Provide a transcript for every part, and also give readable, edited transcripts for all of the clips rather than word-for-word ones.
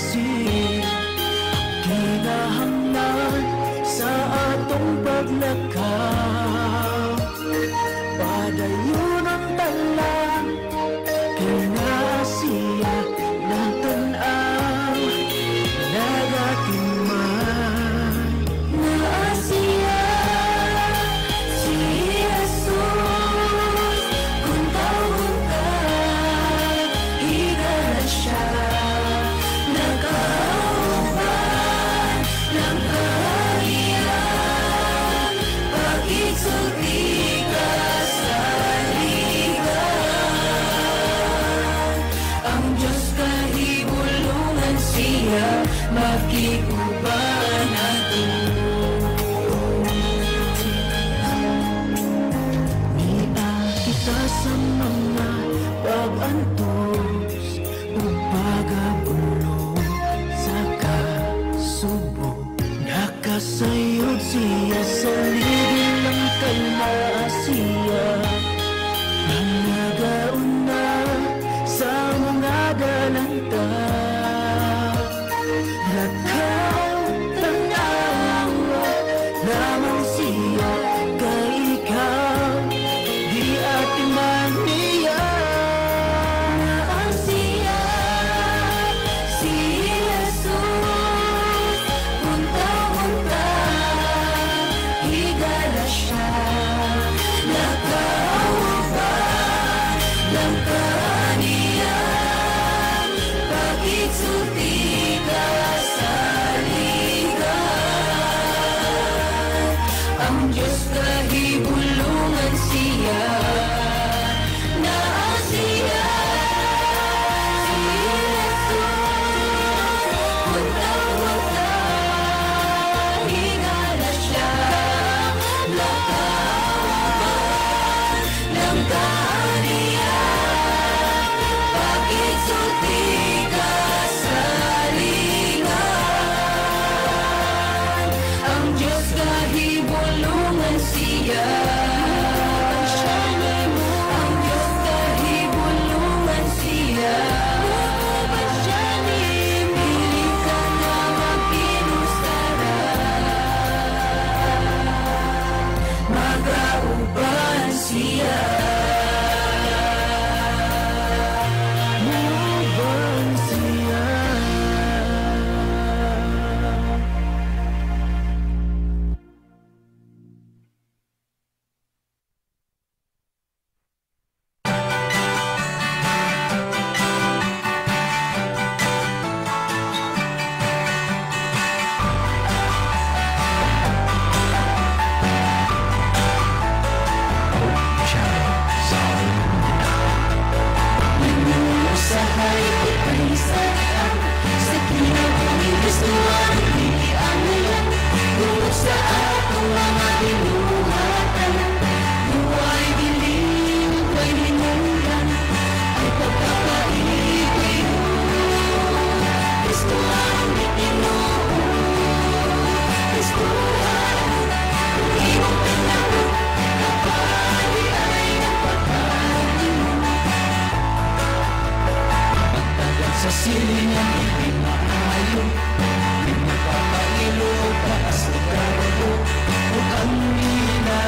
siya kinahanglan sa atong paglakaw. Padayon ang talang kay naa siya nagtan-aw, nagatimay. Naa siya, si Jesus. Kung tawgon ka, higala siya. Nagkauban ng kaniya, pag-isulti ka sa ligan. Ang Diyos kahibulungan siya, makiguban ato. Niagi ta sa mga pag-antos ug pagabulo sa kasubo. Nakasayod siya sa ligid lang kay naa siya nang nagauna sa mga dalanta. Lakaw, tanawa lamang siya kay ikaw di atiman niya. Naa siya, si Jesus. Kung tawgon ka, higala siya. Nakauban lang kaniya, pag-isulti ka sa ligan. Ang Diyos kahibulungan siya. Naa siya, si Jesus. Kung tawgon ka, higala siya. Nakauban lang kaniya, pag-isulti ka sa ligan. Ang Diyos kahibulungan siya. Ang Diyos kahibulungan siya. Dili ka na magpinustara, magauban siya. Muuban siya. Usahay sa sa kinabuhi Kristo ang giangayan tungod sa atong mga binuhatan. Buhay dili way hinungdan ay pagkapaikoy. Kristo ang Ginoo, Kristo ang imong tanawon, kapali ay nagpakaroon. Pagtagal sa silingan, hindi maayo, di magpapailog, taas o kargo. Kung ang mina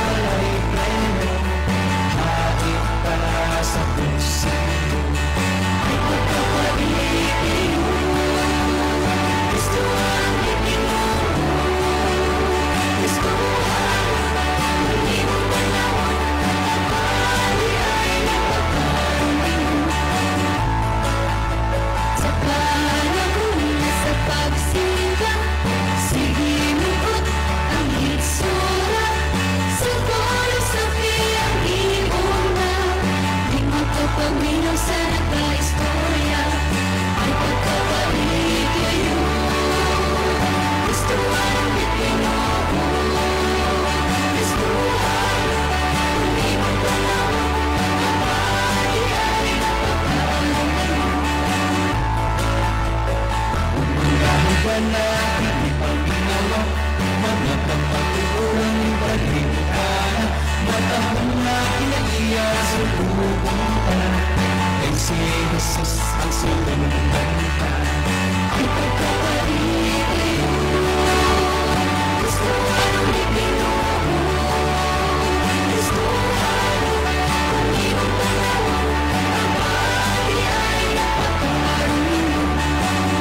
wala'y preno, hait pa sa kusino. Ay pagkapaikoy. Kristo ang Ginoo, Kristo ang imong tanawon, kapali ay nagpakaroon. Sa panahon sa pagsiga, sige muot ang hitsura. Sa philosophy ang iuna, di makapagminaw sa nagka-istorya. Ay pagkapaikoy. Kristo ang Ginoo, Kristo ang imong tanawon, kapali ay nagpakaroon. Mga na hindi paminawa, mga pagpatulang balingkana, matahong na kinaiya sa lubong tanan, kay si Jesus ang sulundan ka. Ay pagkapait kayo. Gusto ang Ginoo, Kristohan. Kung imong tan-awon, apan diay napakarunong.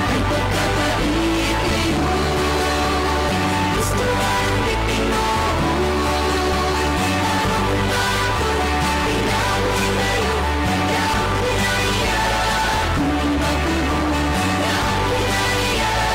Ay pagkapait kayo. Gusto ang Ginoo. Aron ako tinawag kayo. Ang kinaiya kung mapuno. Ang kinaiya.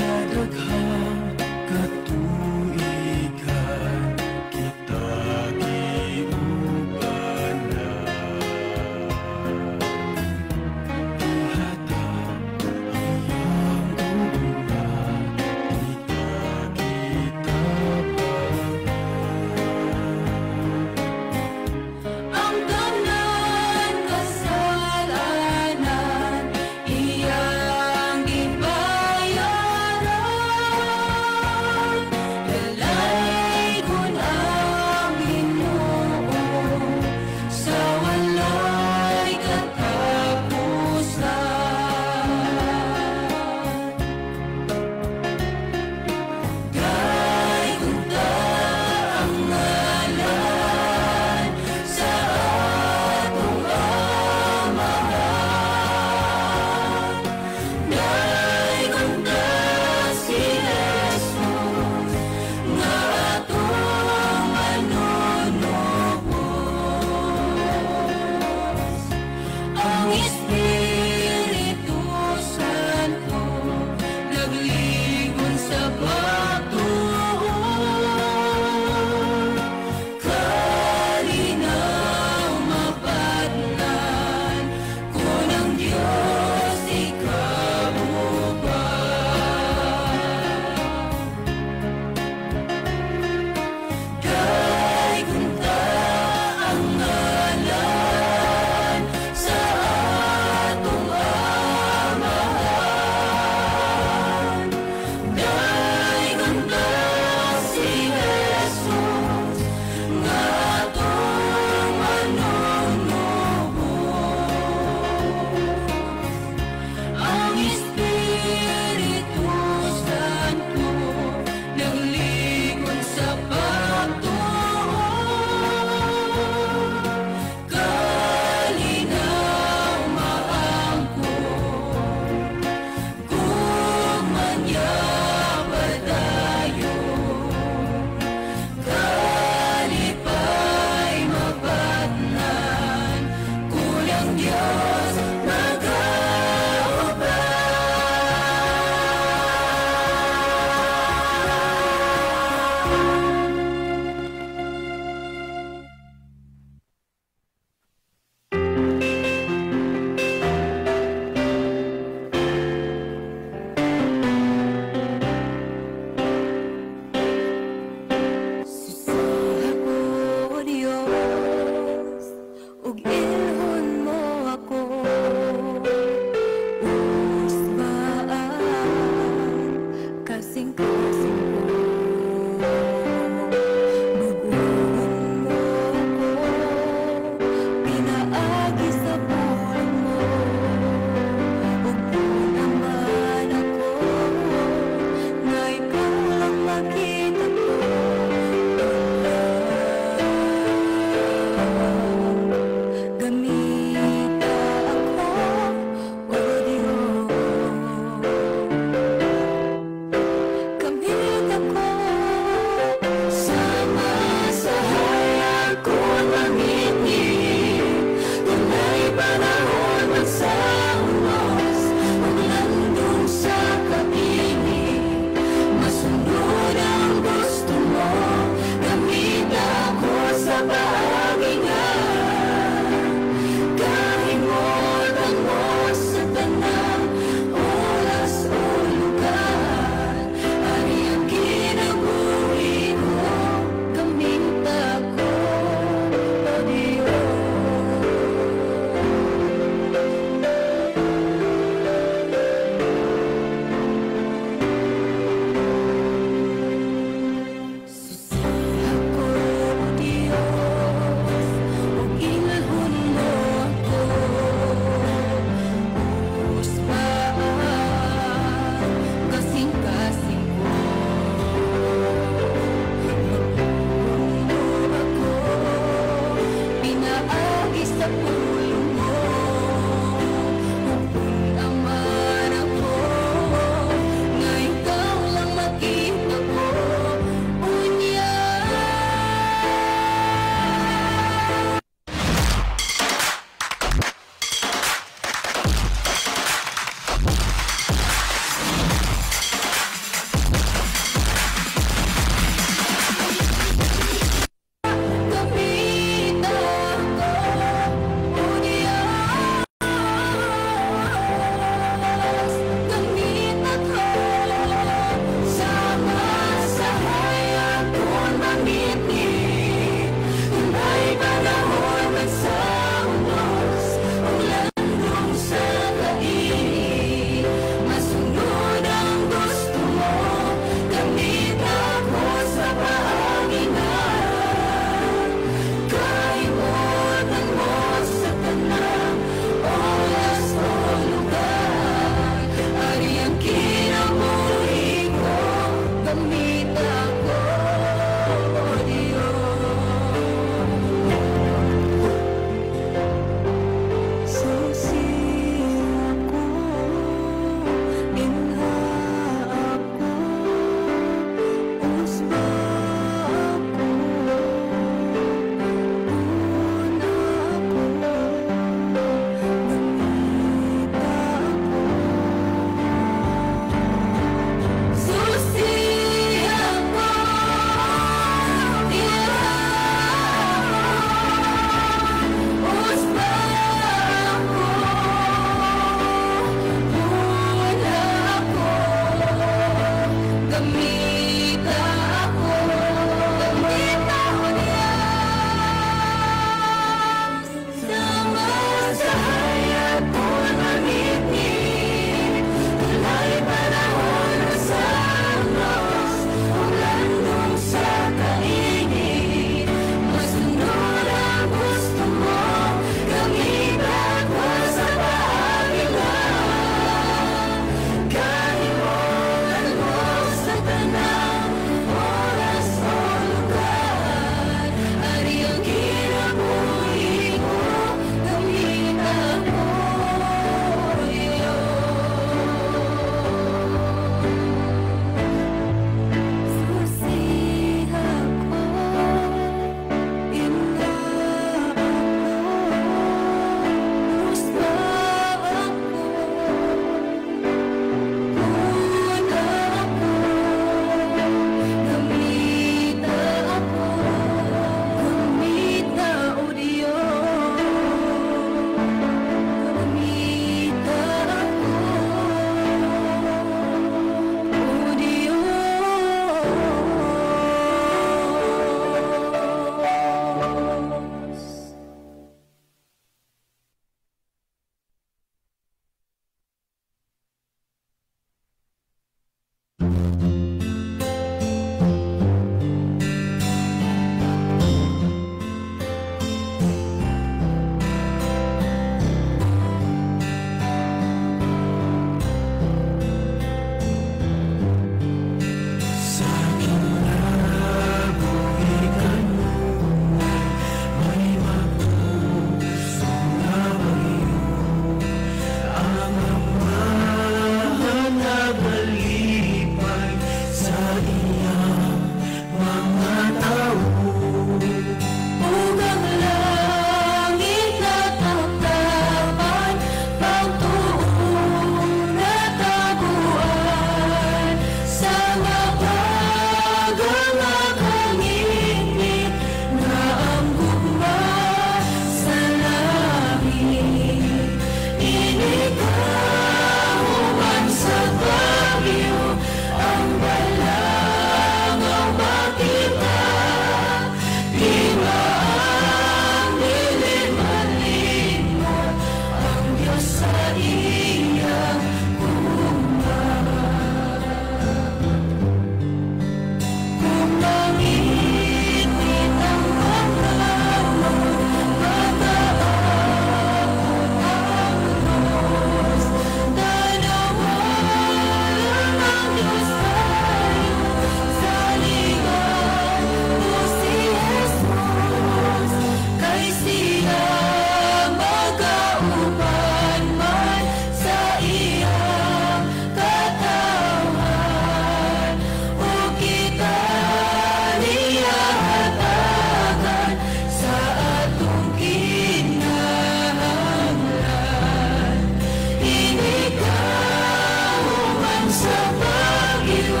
Sa bagyo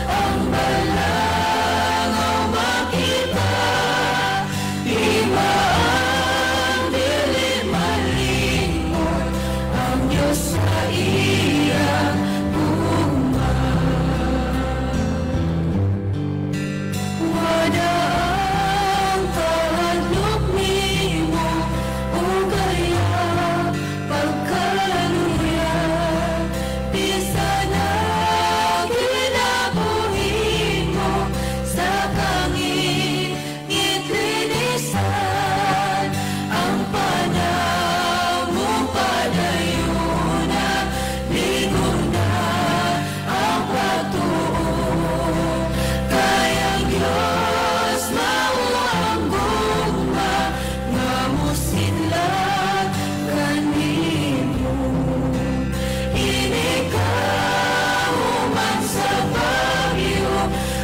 ang balangaw makita. Timaan dili malimot ang Diyos sa iyang gugma. Wada ang kahadlok nimo ugaya pagkaluya. Bisan ang kinabuhi mo sa kangit linisan, ang panamo padayuna, ligo na ang pagtuo. Kay ang Diyos mao ang gugma nga mosidlak kanimo. Inikahuman sa bagyo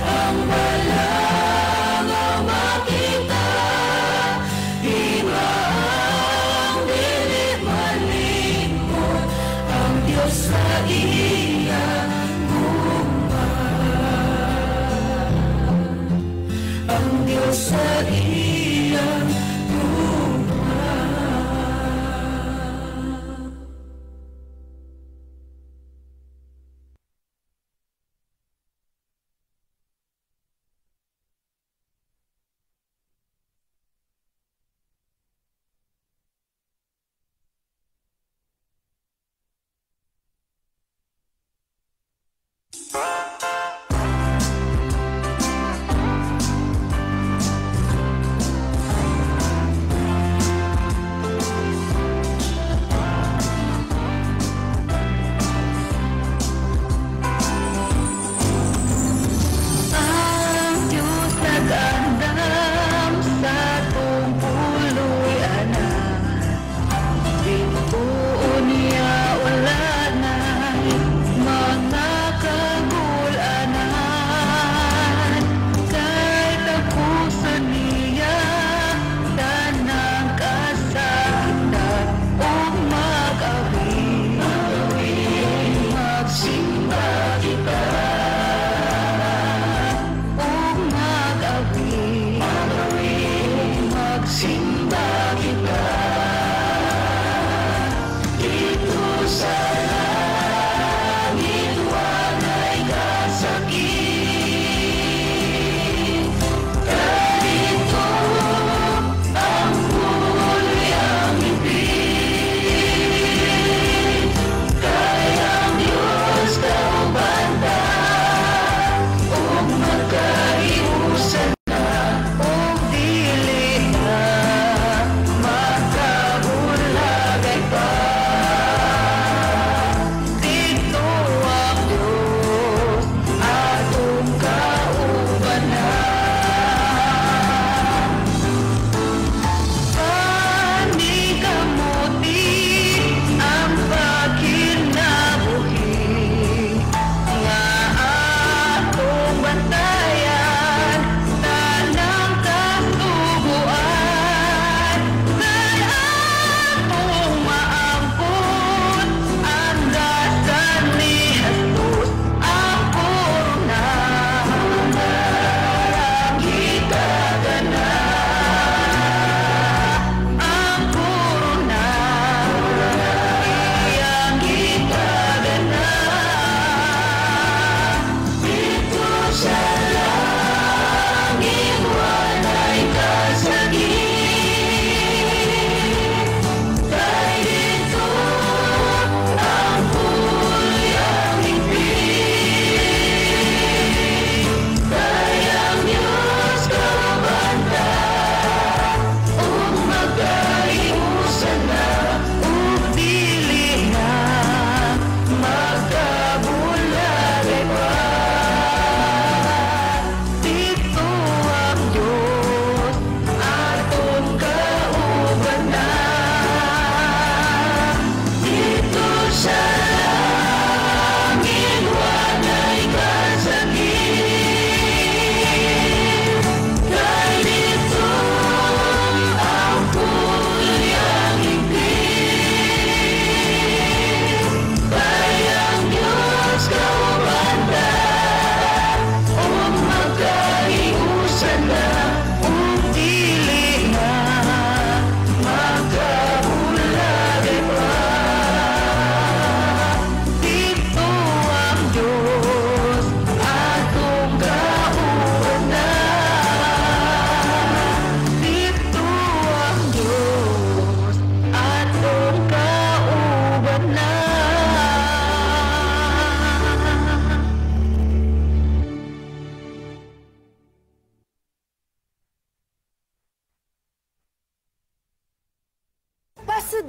ang balangaw makita. Timaang dili malimot ang Diyos sa iyang gugma. Ang Diyos sa iyang gugma.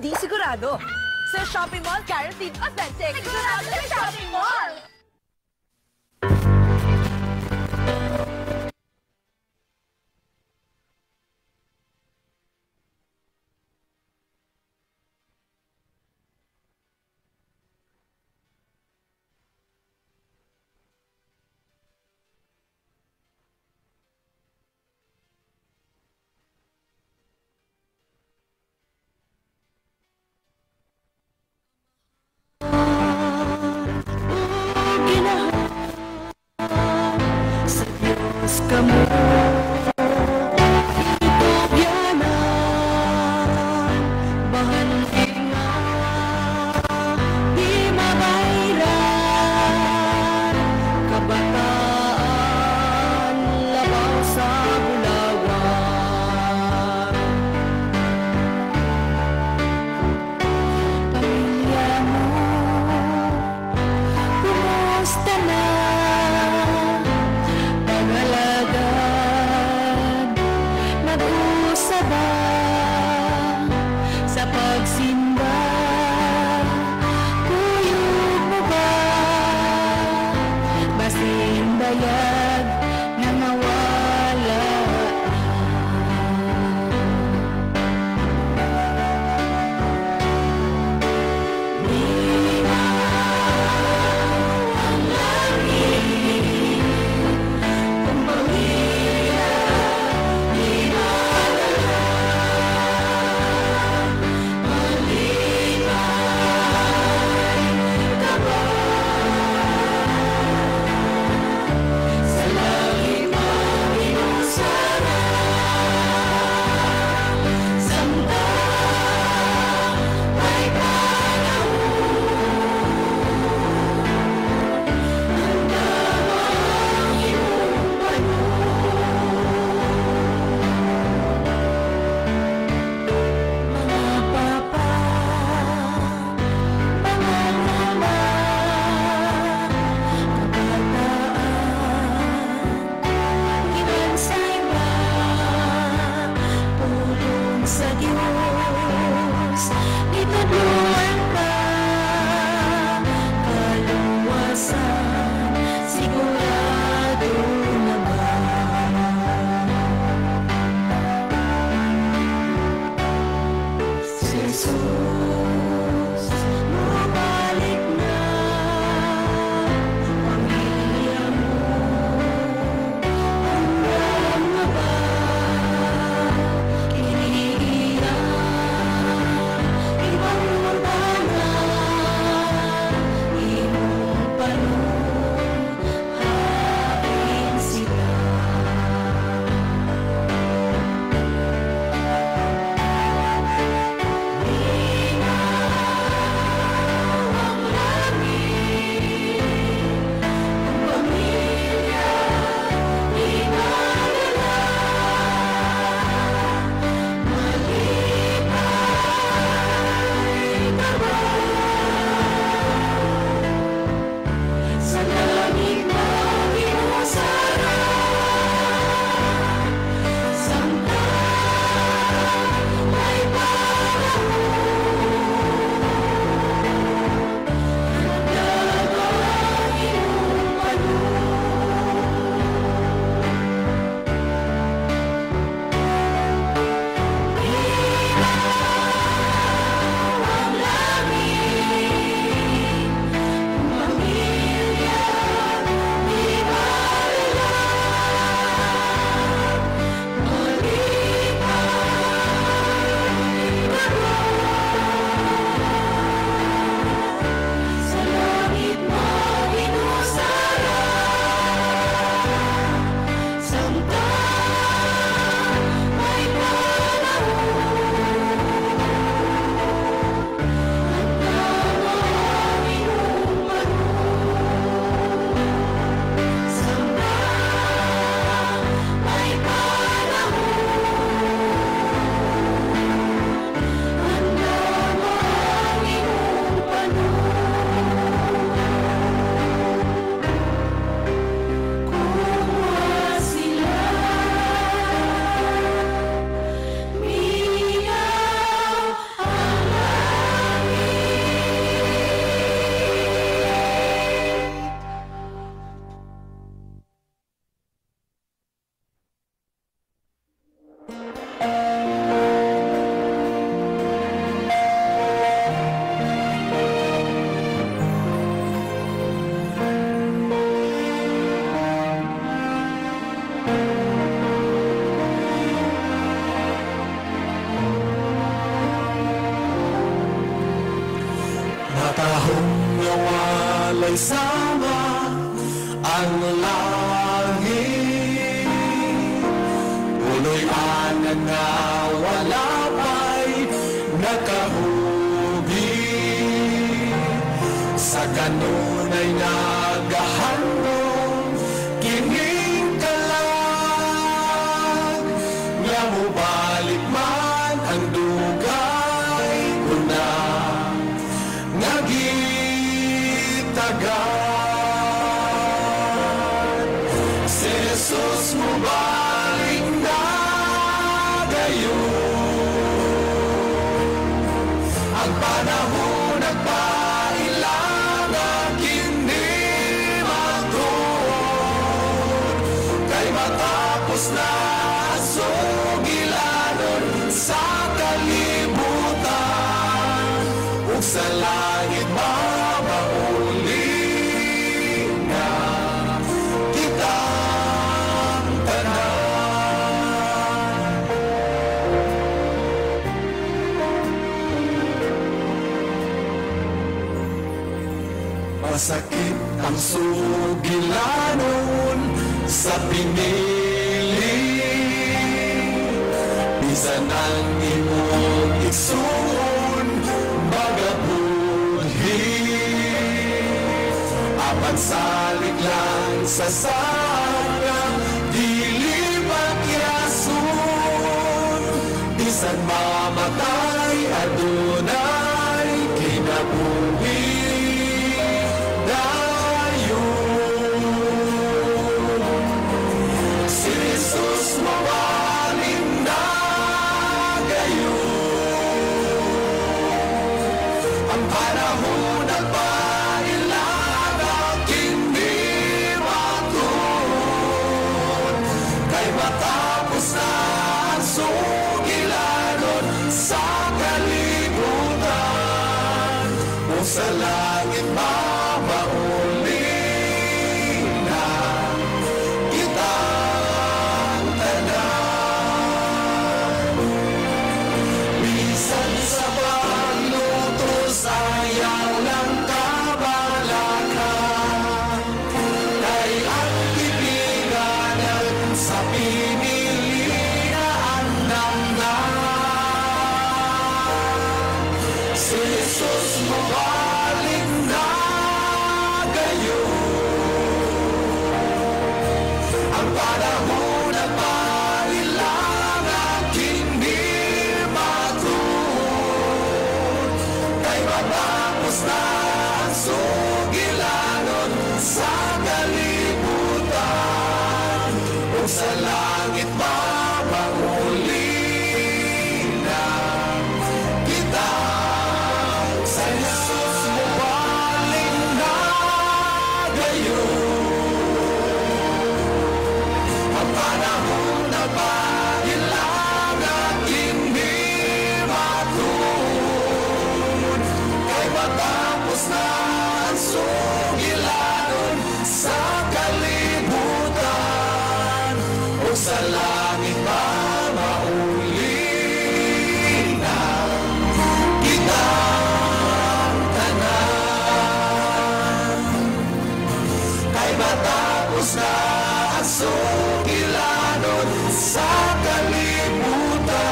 Hindi sigurado. Sa Shopping Mall, guaranteed authentic. Sigurado sa Shopping Mall! Sa Diyos kamo itugyanan, bahanti nga di mabayran, kabataan labaw sa bulawan. Pamilya mo, kumusta na? Pag-alagad, nag-usaba sa pagsimba, kuyog mo ba? Basin bayag na mawala. Sama ang langit. Puloy-anan nga wala pa'y nakahubi. Sa kanunay nagahandom kining kalag nga mubalik man ang dugay ko na nga gitagan. Si Jesus, mubalik na gayon. Ang panahon nagpailang kini matuod kay matapos na ang sugilanon sa kalibutan ug sa langit mamauli na kitang tanan. Masakit ang sugilanon sa pinili. Bisan ang imong igsuon magabudhi. Apan salig lang sa sana, dili pakyason. Bisan mamatay, adunay kinabuhi dayon. Si Jesus, mabalik na gayon. Ang panahon nagpailang hindi matuod kay matapos na ang sugilanon sa kalibutan o sa langit mamauli na kitang tanan. Bisan sa paglutos, ayaw lang kabalaka kay ang tipiganan sa pinili na andam na. Si Jesus, mabalik na gayon. Ang panahon nagpailang hindi matuod kay matapos na ang sugilanon sa kalibutan ug sa langit mamauli na kita. Sa Jesus, mubalik na gayon. Ang panahon nagpailang hindi matuod kay matapos na ang sugilanon sa kalibutan o sa langit mamauli na kitang tanan kay matapos na ang sugilanon sa kalibutan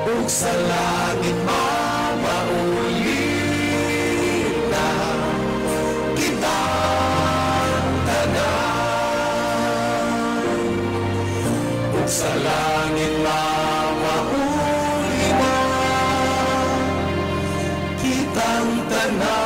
ug sa langit mamauli na kitang tanan ug sa langit mamauli na kitang tanan.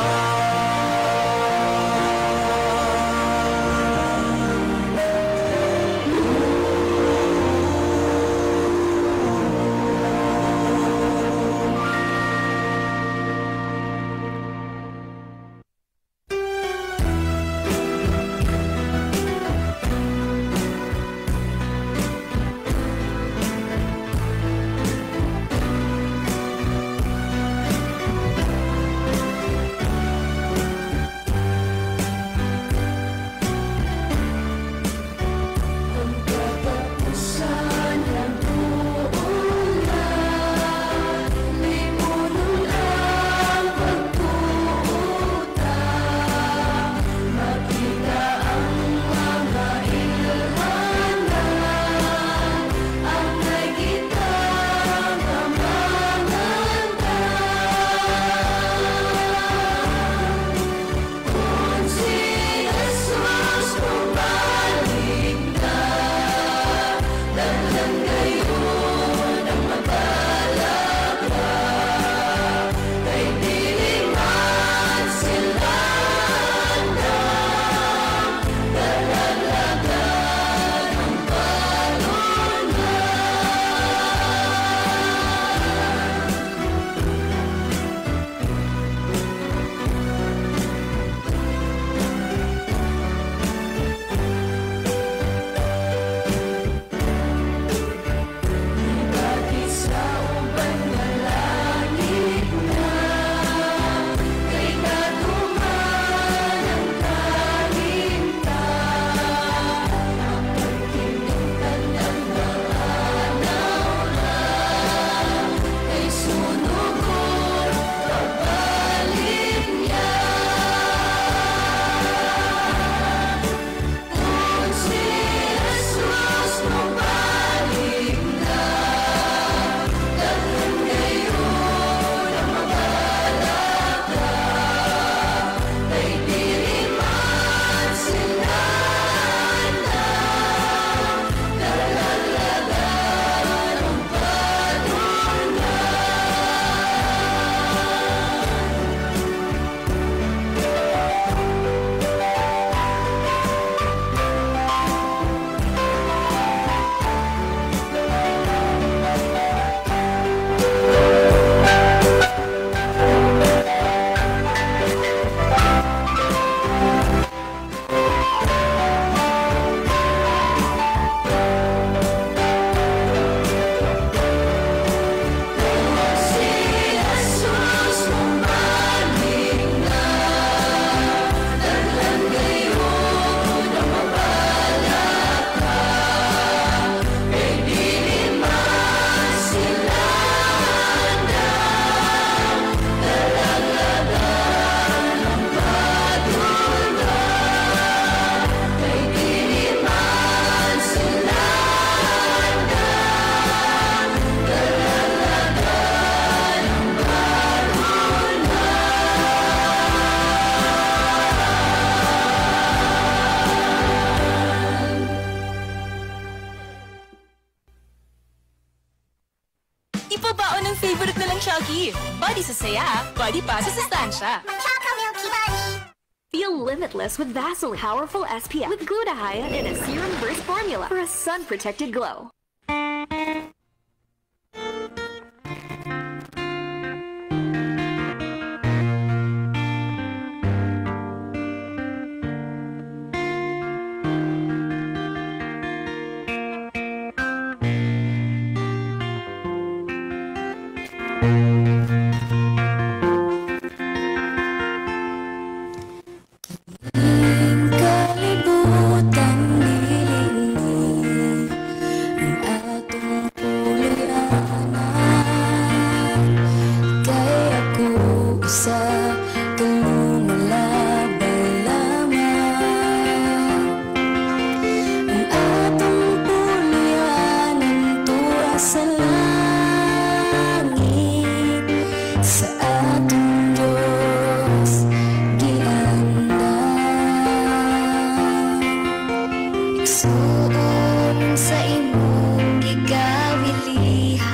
Chunky. Buddy sa saya, buddy pa sa sustansya. Feel limitless with Vaseline. Powerful SPF with glutathione in a serum burst formula for a sun-protected glow. Kalibutan dili ang atong puloy-anan, kay ako usa ka lumalabay lamang. Ang atong puloy-anan tuwa sa langit, sa atong Diyos giandam. Igsuon sa imong gigawilihan,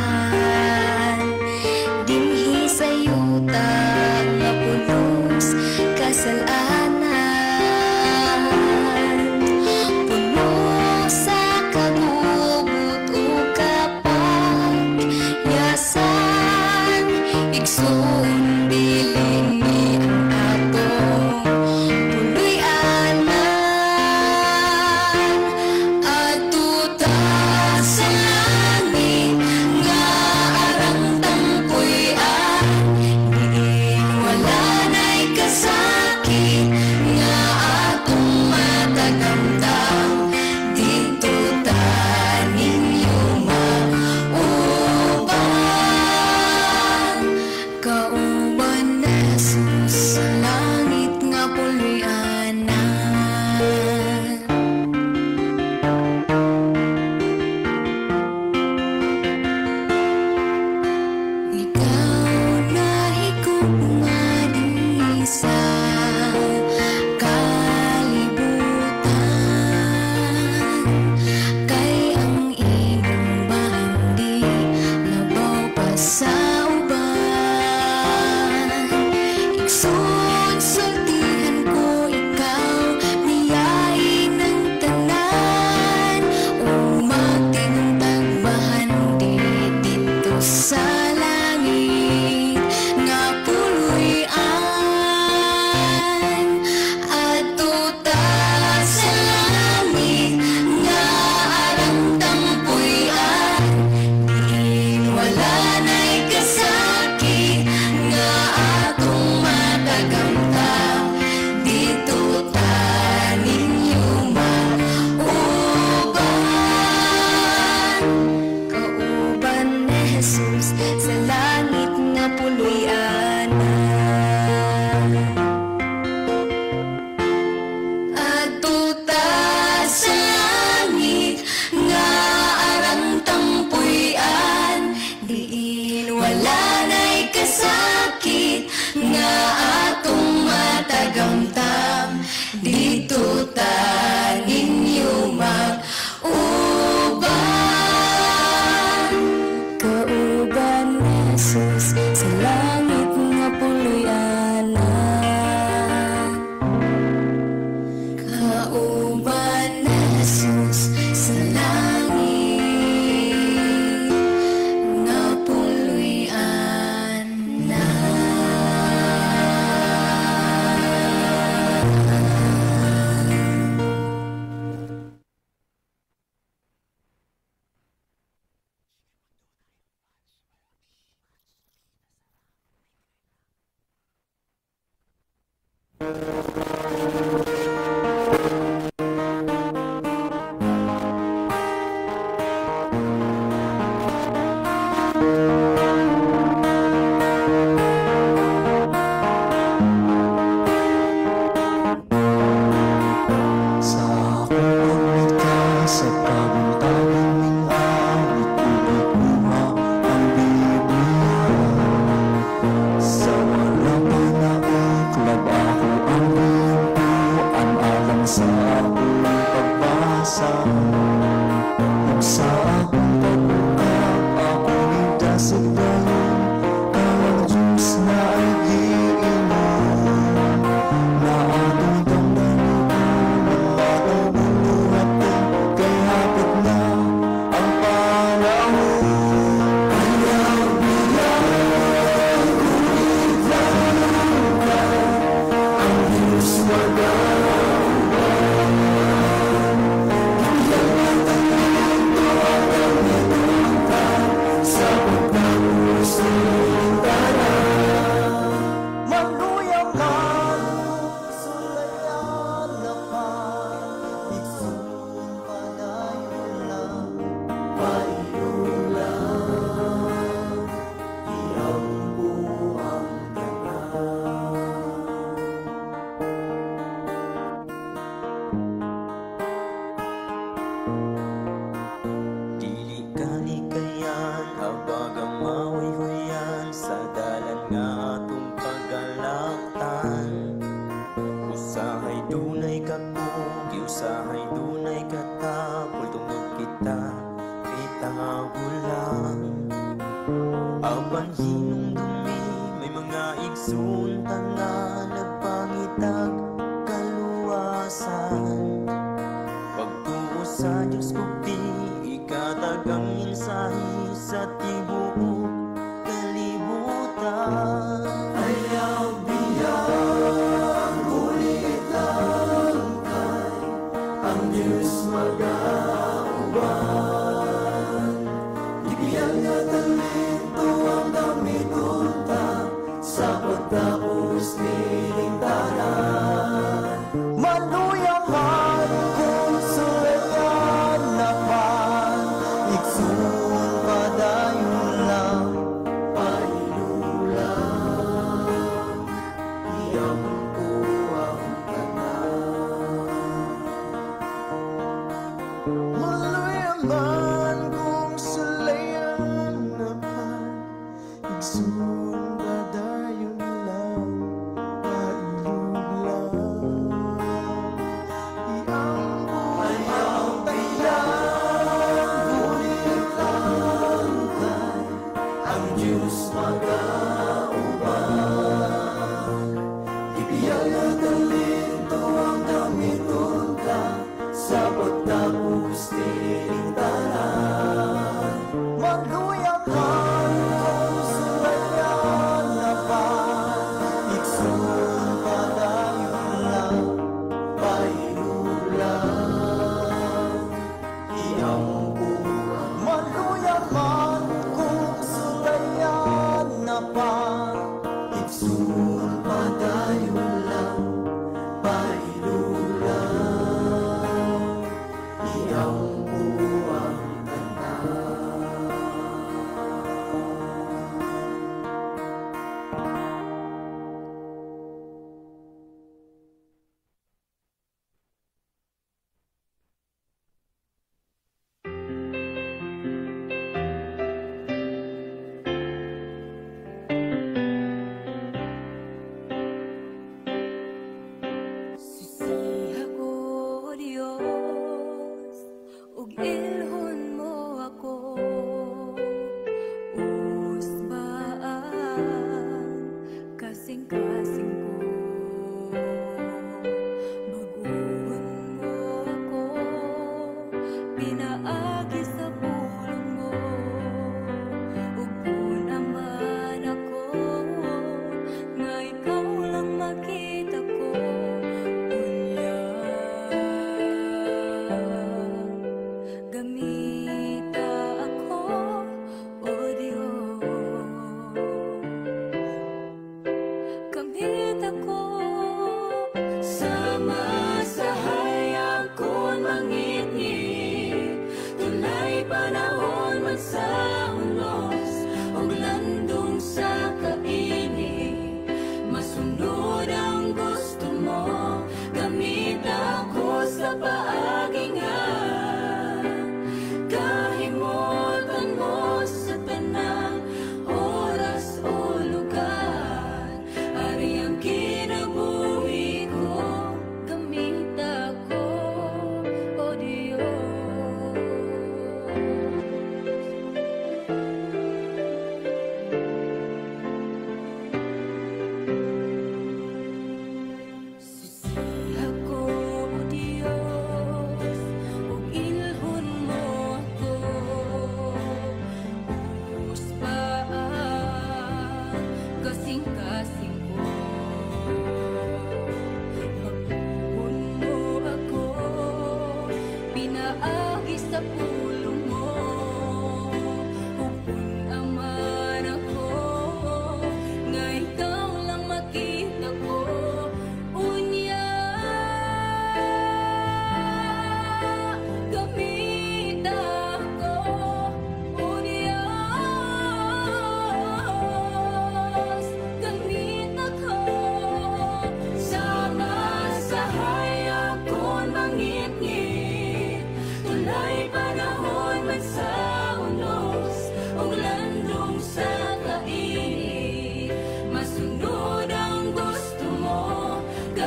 dinhi sa yuta nga pulos kasalanan, puno sa kagubot ug kapagyasan. Igsuon, dili ni ang atong puloy-anan. Adto ta sa langit nga arang tangpuy-an, diin wala na'y kasakit nga atong matagamtam. Didto ta ninyo mauban. Kauban ni Jesus sa langit nga puloy-anan. Ikaw nahigugma dinhi sa kalibutan, kay ang imong bahandi labaw pa sa uban. Igsoon, sultihan ko ikaw, miyain ang tanan, umagtinong bahandi didto sa langit nga puloy-an. Adto ta sa langit nga arang tangpuy-an, diin wala na'y kasakit nga atong matagamtam. Didto ta ninyo mauban. Kauban ni Jesus sa langit nga puloy-anan. Adto ta sa langit nga arang tangpuy-an, diin wala na'y kasakit nga atong matagamtam. Didto ta ninyo mauban. Kauban ni Jesus sa langit nga puloy-anan. Kauban ni Jesus sa langit nga puloy-anan. Sa akong paglikha sa kabuntagon ning awit, ug ang Biblia. Sa wala pa nauklab ako ang gintuan alang sa akong pagbasa. Ug sa akong pag-ukab ako nidasig dayon. Diyos magauban. Gibiyan nga talento ang gamiton ta sa pagtapos nining tanan. Maluya man kung sulayan na pa, igsoon padayon lang, pailulang, iampo ang tanan. Dili kalikayan, abag ang mahoy-hoyan sa dalan nga atong pagalaktan. Usahay dunay kakugi, usahay dunay katapol, tungod kita bitaw lang. Apan hinumdumi, may mga igsoon ta nga nagpangitag kaluwasan. Pagtuo sa Diyos gugti, ikatag ang mensahe sa tibuok kalibutan. Ayaw biyang bulit lang kay ang Diyos magauban. Gibiyan nga talento ang gamiton ta sa pagtapos nining tanan. Maluya man kung sulayan na pa, igsoon padayon lang, pailulang, iampo ang tanan. Maluya man kung sulayan na pa, igsoon padayon lang, pailuglang, iampo ang tanan. Bulit lang kay ang Diyos magauban. Gibiyan nga talento ang gamiton ta sa pagtapos nining tanan. Maluya man kung sulayan na pa, igsoon padayon lang, pailulang, iampo ang. Maluya man kung sulayan na pa, igsoon padayon lang,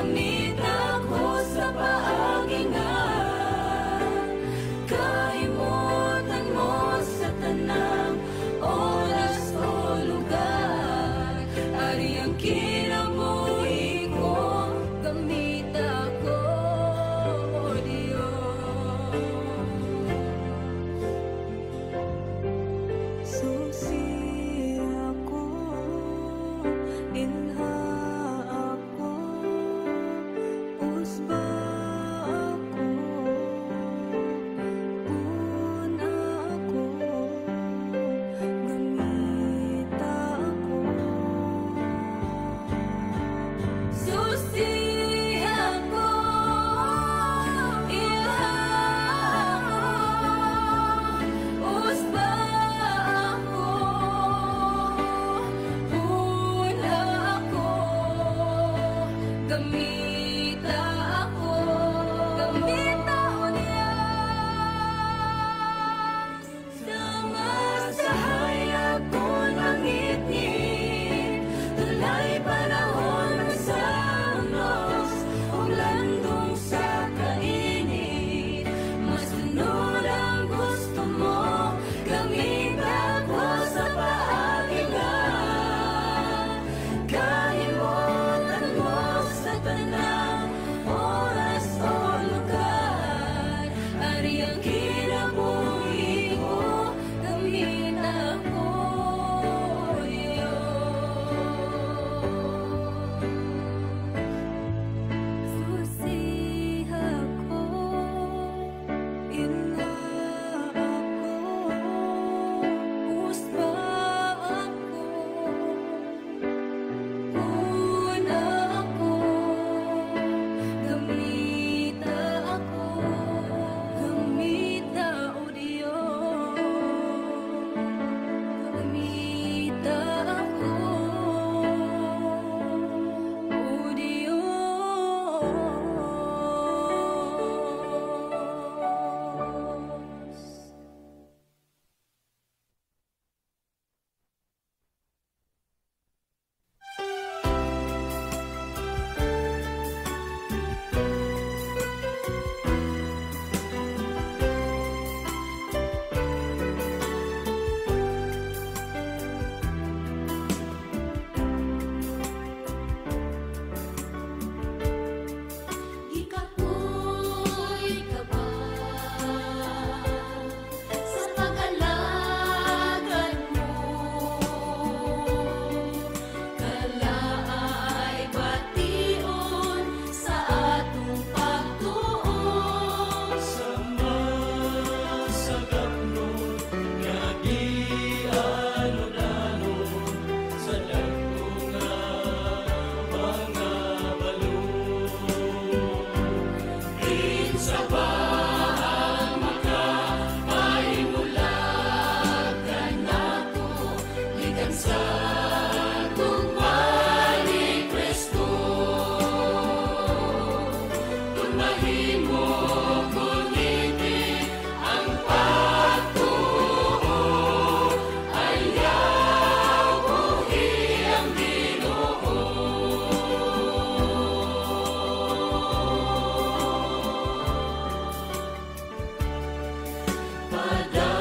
Gamit ako sa paagi nga kahimutan mo sa tanang oras o lugar. Ari ang kinabuhi ko, gamit ako, O Diyos. Susi ako, ilha ako, usba ako, puna ako, gamita ako. Susi ako, ilha ako, usba ako, puna ako, gamita ako, gamita o Diyos. Sama sa hayag ko nangitngit, tulay panahon sa unos, ug landong sa kainit. Masunod ang gusto mo, gamit ako sa paagi nga kahimutan mo sa tanang oras o lugar. Ari ang kinabuhi ko, gamit ako, Diyos. Susi ako, ilha ako, usba ako, Puna ako, gamita ako, gamita o Diyos, gamita ako, O Diyos. Gikapoy ka ba sa pag-alagad mo? Kalaay bation sa atong pagtuo. Sama sa gapnon nga gialon-alon sa dagko nga mga balon. Kinsa ba ang makapahimulag kanato gikan sa gugma ni Kristo? Kung mahimo gunitin ang pagtuo, ayaw buhi ang Ginoo.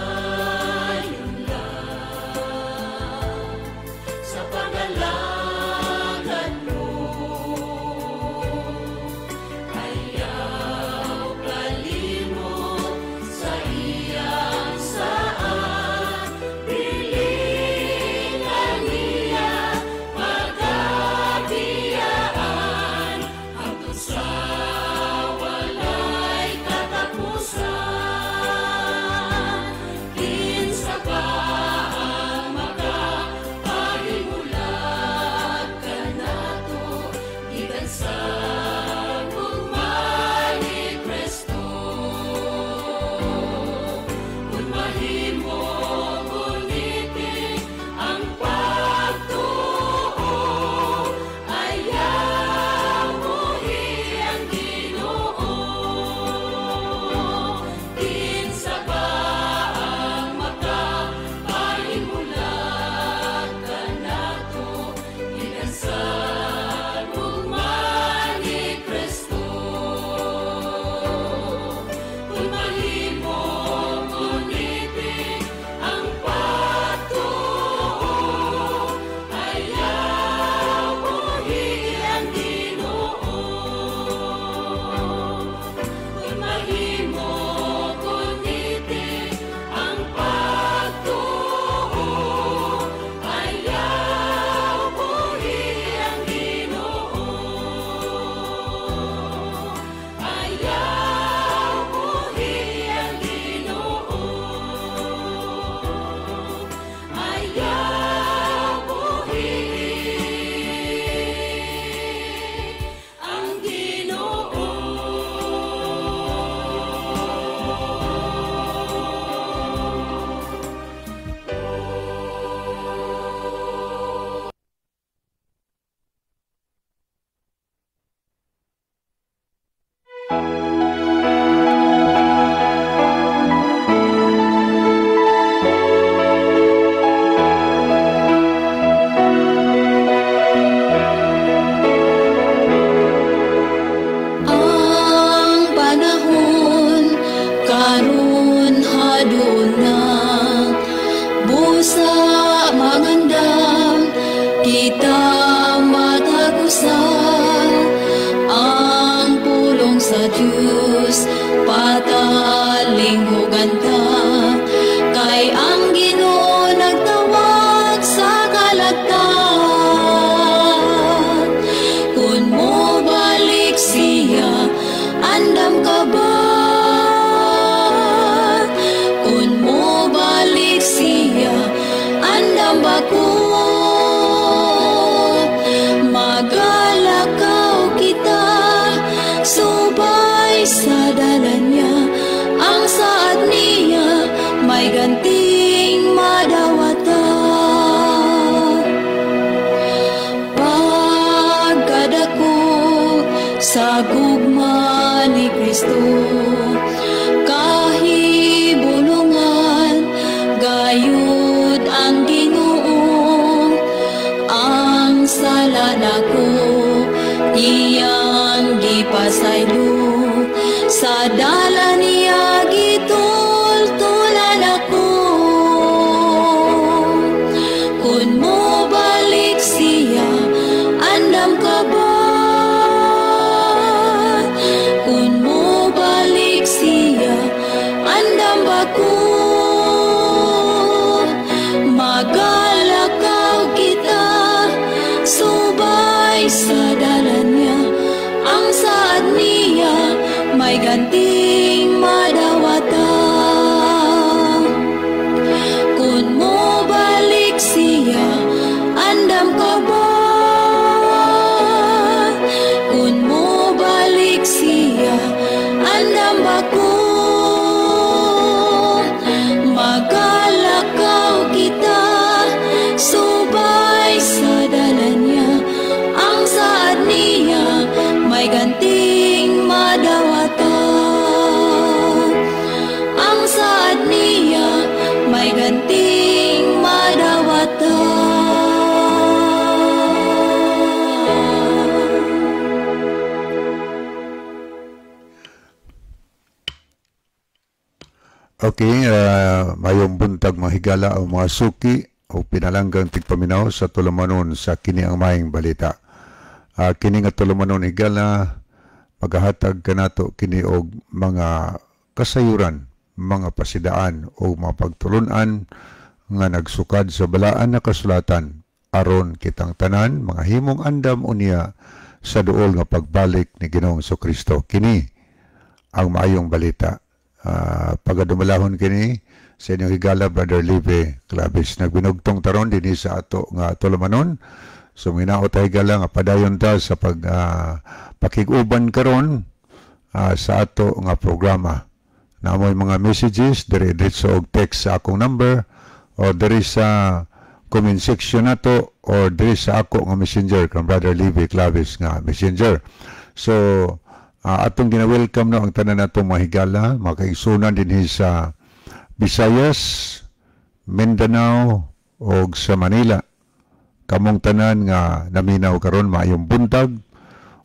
Padayon lang sa pag-alagad mo, ayaw Sa gugma ni Kristo kahibulungan gayud ang Ginoo. Ang sala nako iyang gipasaylo, sa dala niya gitultulan ako. Kung mo balik siya, andam ka ba? Kung mo balik siya, andam ba ko? Magalakaw kita subay sa dalan niya. Ang saad niya may ganting madawata. Kung mo balik siya, andam ka ba? Kung mo balik siya, andam ba ko? Magalakaw kita subay sa dalan niya. Ang saad niya may ganting madawata. Ang saad niya may ganting madawata. Okay, mayong buntag mga higala o mga suki o pinalanggang tigpaminaw sa tulumanon sa kini ang maayong balita. Kini nga tulumanon higala, magahatag kanato kini og mga kasayuran, mga pasidaan o mga pagtulunan nga nagsukad sa balaan na kasulatan aron kitang tanan mga himong andam unya sa duol nga pagbalik ni Ginoong Kristo. Kini ang maayong balita. Pagadumalahon kini sa inyong higala, Brother Live Clavis, nagbinugtong taron dinhi sa ato nga tulumanon. So minaot ta higala nga padayon ta sa pag pakig-uban karon sa ato nga programa. Namoy mga messages diri diretso og text sa akong number o diri sa comment section nato o diri sa ako nga messenger kang Brother Live Clavis nga messenger. So atong gina-welcome no ang tanan nato mga higala, mga kaigsunan dinhi sa Visayas, Mindanao og sa Manila. Kamong tanan nga naminaw karon, maayong buntag,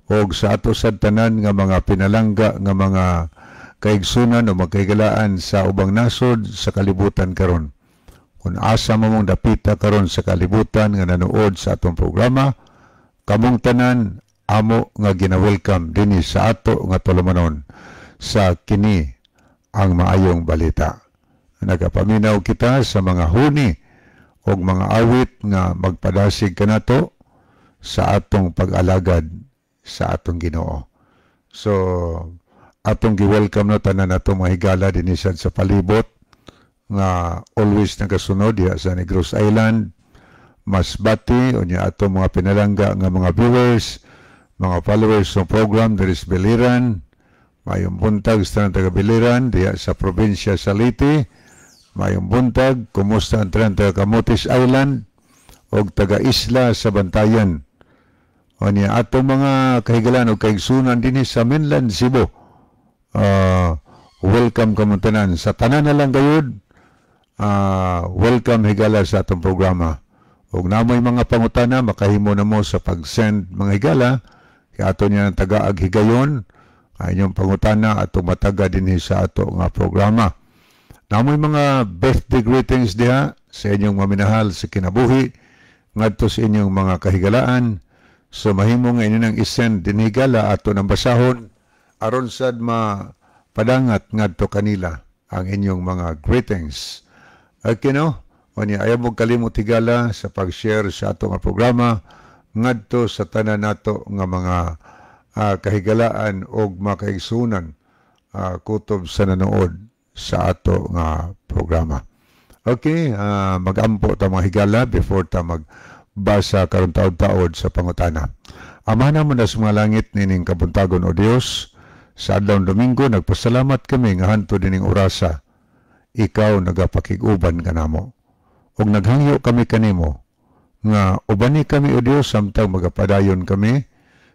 og sa ato sad tanan nga mga pinalangga nga mga kaigsunan o magkahigalaan sa ubang nasod sa kalibutan karon. Kung asa mo mong dapita karon sa kalibutan nga nanood sa atong programa, kamong tanan amo nga gina-welcome dinhi sa ato nga tulumanon sa kini ang maayong balita. Nagapaminaw kita sa mga huni og mga awit nga magpadasig kanato sa atong pag-alagad sa atong Ginoo. So atong gi-welcome na tanan nato mga higala dinhi sad sa palibot nga always nagasunod diha sa Negros Island, Masbate, unya atong mga pinalangga nga mga viewers, mga followers ng program diri sa Biliran. Mayong buntag sa tanan taga Biliran diha sa probinsya sa Leyte. Mayong buntag, kumusta ang tanan taga Camotes Island og taga Isla sa Bantayan. Unya atong mga kahigalan og kaigsunan dinhi sa mainland Cebu. Welcome kamong tanan sa tanan na lang gayud. Welcome higala sa atong programa. Og namoy mga pangutana, makahimo na mo sa pag-send mga higala. Kaya ato niya ang tagaag higayon ang inyong pangutana atong mataga dinhi sa ato nga programa. Namoy mga birthday greetings diha sa inyong maminahal sa kinabuhi ngadto sa inyong mga kahigalaan. So mahimo nga inyo nang isend dinhi higala ato nang basahon aron sad mapadangat ngadto kanila ang inyong mga greetings. Okay no? Unya ayaw mo kalimot higala sa pag-share sa ato nga programa ngadto sa tanan nato nga mga kahigalaan og makaigsunan kutob sa nanood sa ato nga programa. Okay, magampo ta mga higala before ta magbasa karon taod-taod sa pangutana. Ama namo na sa mga langit nining kabuntagon o Dios, sa adlaw Domingo nagpasalamat kami nga hantod nining orasa ikaw nagapakig-uban kanamo. Og naghangyo kami kanimo nga ubani kami o Dios samtang magapadayon kami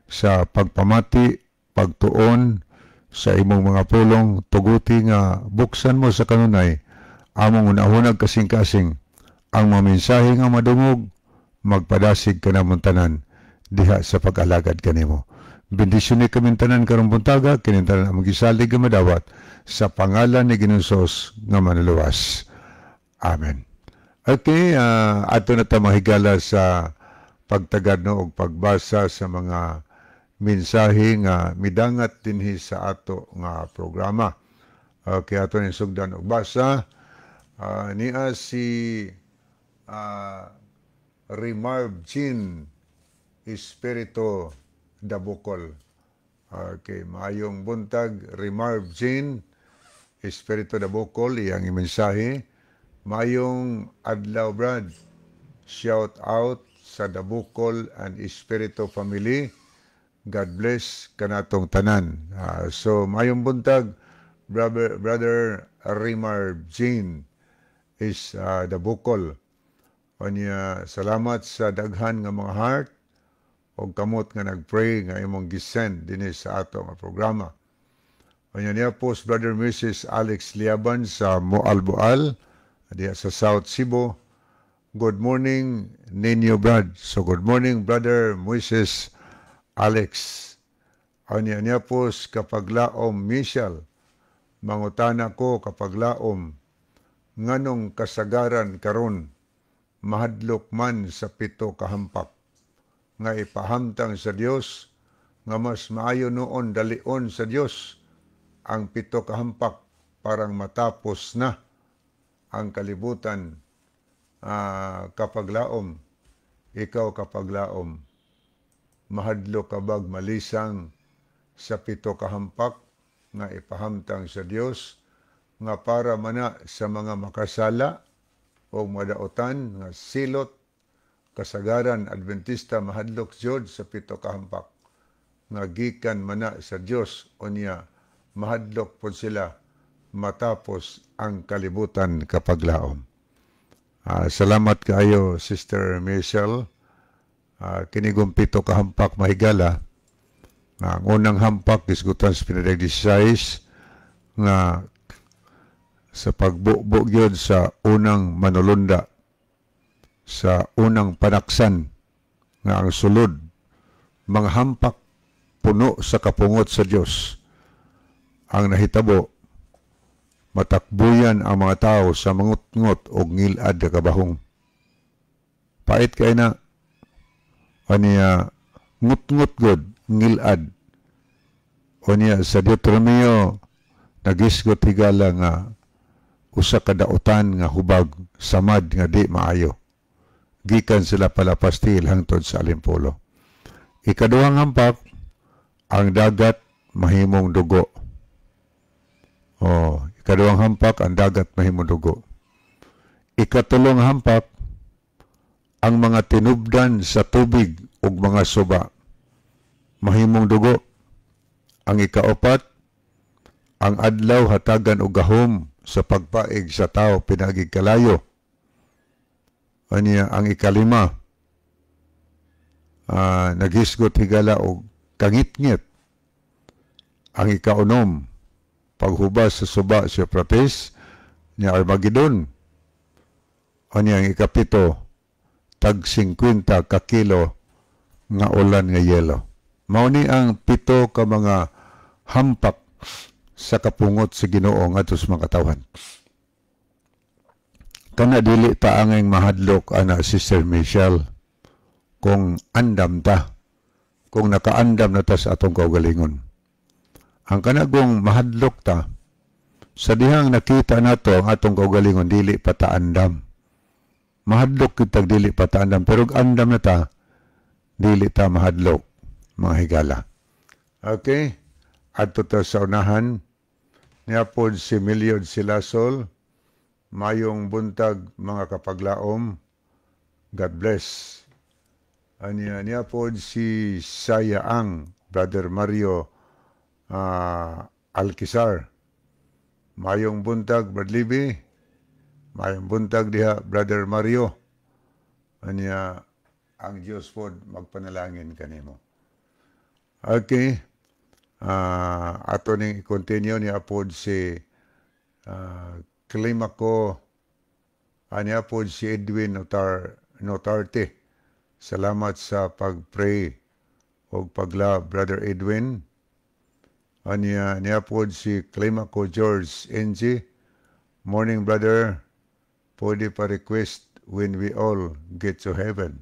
sa pagpamati, pagtuon sa imong mga pulong. Tuguti nga buksan mo sa kanunay among unahunag kasing-kasing ang mga mensahe nga madungog, magpadasig kanamong tanan diha sa pag-alagad kanimo. Bendisyon ni kaming tanan karong buntaga, kining tanan among gisalig nga madawat sa pangalan ni Ginoong Hesus nga manluluwas. Amen. Okay, ato na ta mahigala sa pagtagad, no, og pagbasa sa mga mensahe nga midangat dinhi sa ato nga programa. Okay, ato ning sugdan og basa. Niya si Remarv Jean Espiritu Dabukol. Okay, maayong buntag, Remarv Jean Espiritu Dabukol, iyang mensahe. "Maayong adlaw, Brad. Shout out sa Dabukol and Espiritu family. God bless kanatong tanan." So maayong buntag, brother Remar Jean is Dabukol. Unya salamat sa daghan nga mga heart o kamot nga nagpray nga imong gisend dinhi sa ato nga programa. Unya niya po si Brother Mrs. Alex Liaban sa Moalboal diha sa South Cebu. "Good morning ninyo, Brad." So good morning, Brother Moises Alex. Unya niya po si Kapaglaom Michelle. "Mangutana ko, Kapaglaom, nganong kasagaran karon mahadlok man sa pito kahampak nga ipahamtang sa Dios, nga mas maayo noon dalion sa Dios ang pito kahampak parang matapos na ang kalibutan? Kapaglaom, ikaw, Kapaglaom, mahadlok ka bag malisang sa pito kahampak nga ipahamtang sa Dios nga para mana sa mga makasala o madaotan nga silot? Kasagaran Adventista mahadlok jud sa pito kahampak nga gikan mana sa Dios, unya mahadlok pod sila matapos ang kalibutan, Kapaglaom." Salamat kaayo, Sister Michelle. Kinigong pito kahampak, mahigala, nga ang unang hampak gisgutan sa pinadayag 16 nga sa pagbubo gyud sa unang manulunda, sa unang panaksan, nga ang sulod mga hampak puno sa kapungot sa Dios. Ang nahitabo, matakbuyan ang mga tao sa mangutngot og ngilad nga kabahong. Pait kay na aniya, ngutngot god, ngilad. Unya sa Deuteronomio nagisgot, higala, nga usa ka dautan nga hubag, samad nga di maayo gikan sila palapastil hangtod sa Alimpulo. Ikaduhang hampak, ang dagat mahimong dugo. Oh, ikaduhang hampak, ang dagat mahimong dugo. Ikatulong hampak, ang mga tinubdan sa tubig ug mga suba mahimong dugo. Ang ikaapat, ang adlaw hatagan og gahom sa pagpaig sa tao pinaagig kalayo. Anya ang ikalima, naghisgot, higala, og kangitngit. Ang ikaunom, paghubas sa suba sa Euphrates ni Armageddon. Anya ang ikapito, tag 50 ka kilo nga ulan nga yelo. Mao ni ang pito ka mga hampak sa kapungot sa Ginoo ngadto sa mga katawhan. Kana dili ta angay mahadlok ana, Sister Michelle, kung andam ta, kung nakaandam na ta sa atong kaugalingon. Ang kanagong mahadlok ta, sa dihang nakita nato ang atong kaugalingon dili pa ta andam. Mahadlok kitag dili pa ta andam, pero andam na ta, dili ta mahadlok, mga higala. Okay? Adto ta sa unahan, niya pod si Milyod Silasol. "Mayong buntag, mga Kapaglaom. God bless." Anya niya pod si Sayaang, Brother Mario Alquizar. "Mayong buntag, Brad Libby." Mayong buntag diha, Brother Mario. Anya ang Diyos pod magpanalangin kanimo. Okay. Ato ning i-continue ni apod si Climaco, niya pod si Edwin Notarte. Salamat sa pag-pray o pag-love, Brother Edwin. Anya niya pod si Climaco George NG. "Morning, brother. Pwede pa request 'When We All Get to Heaven'."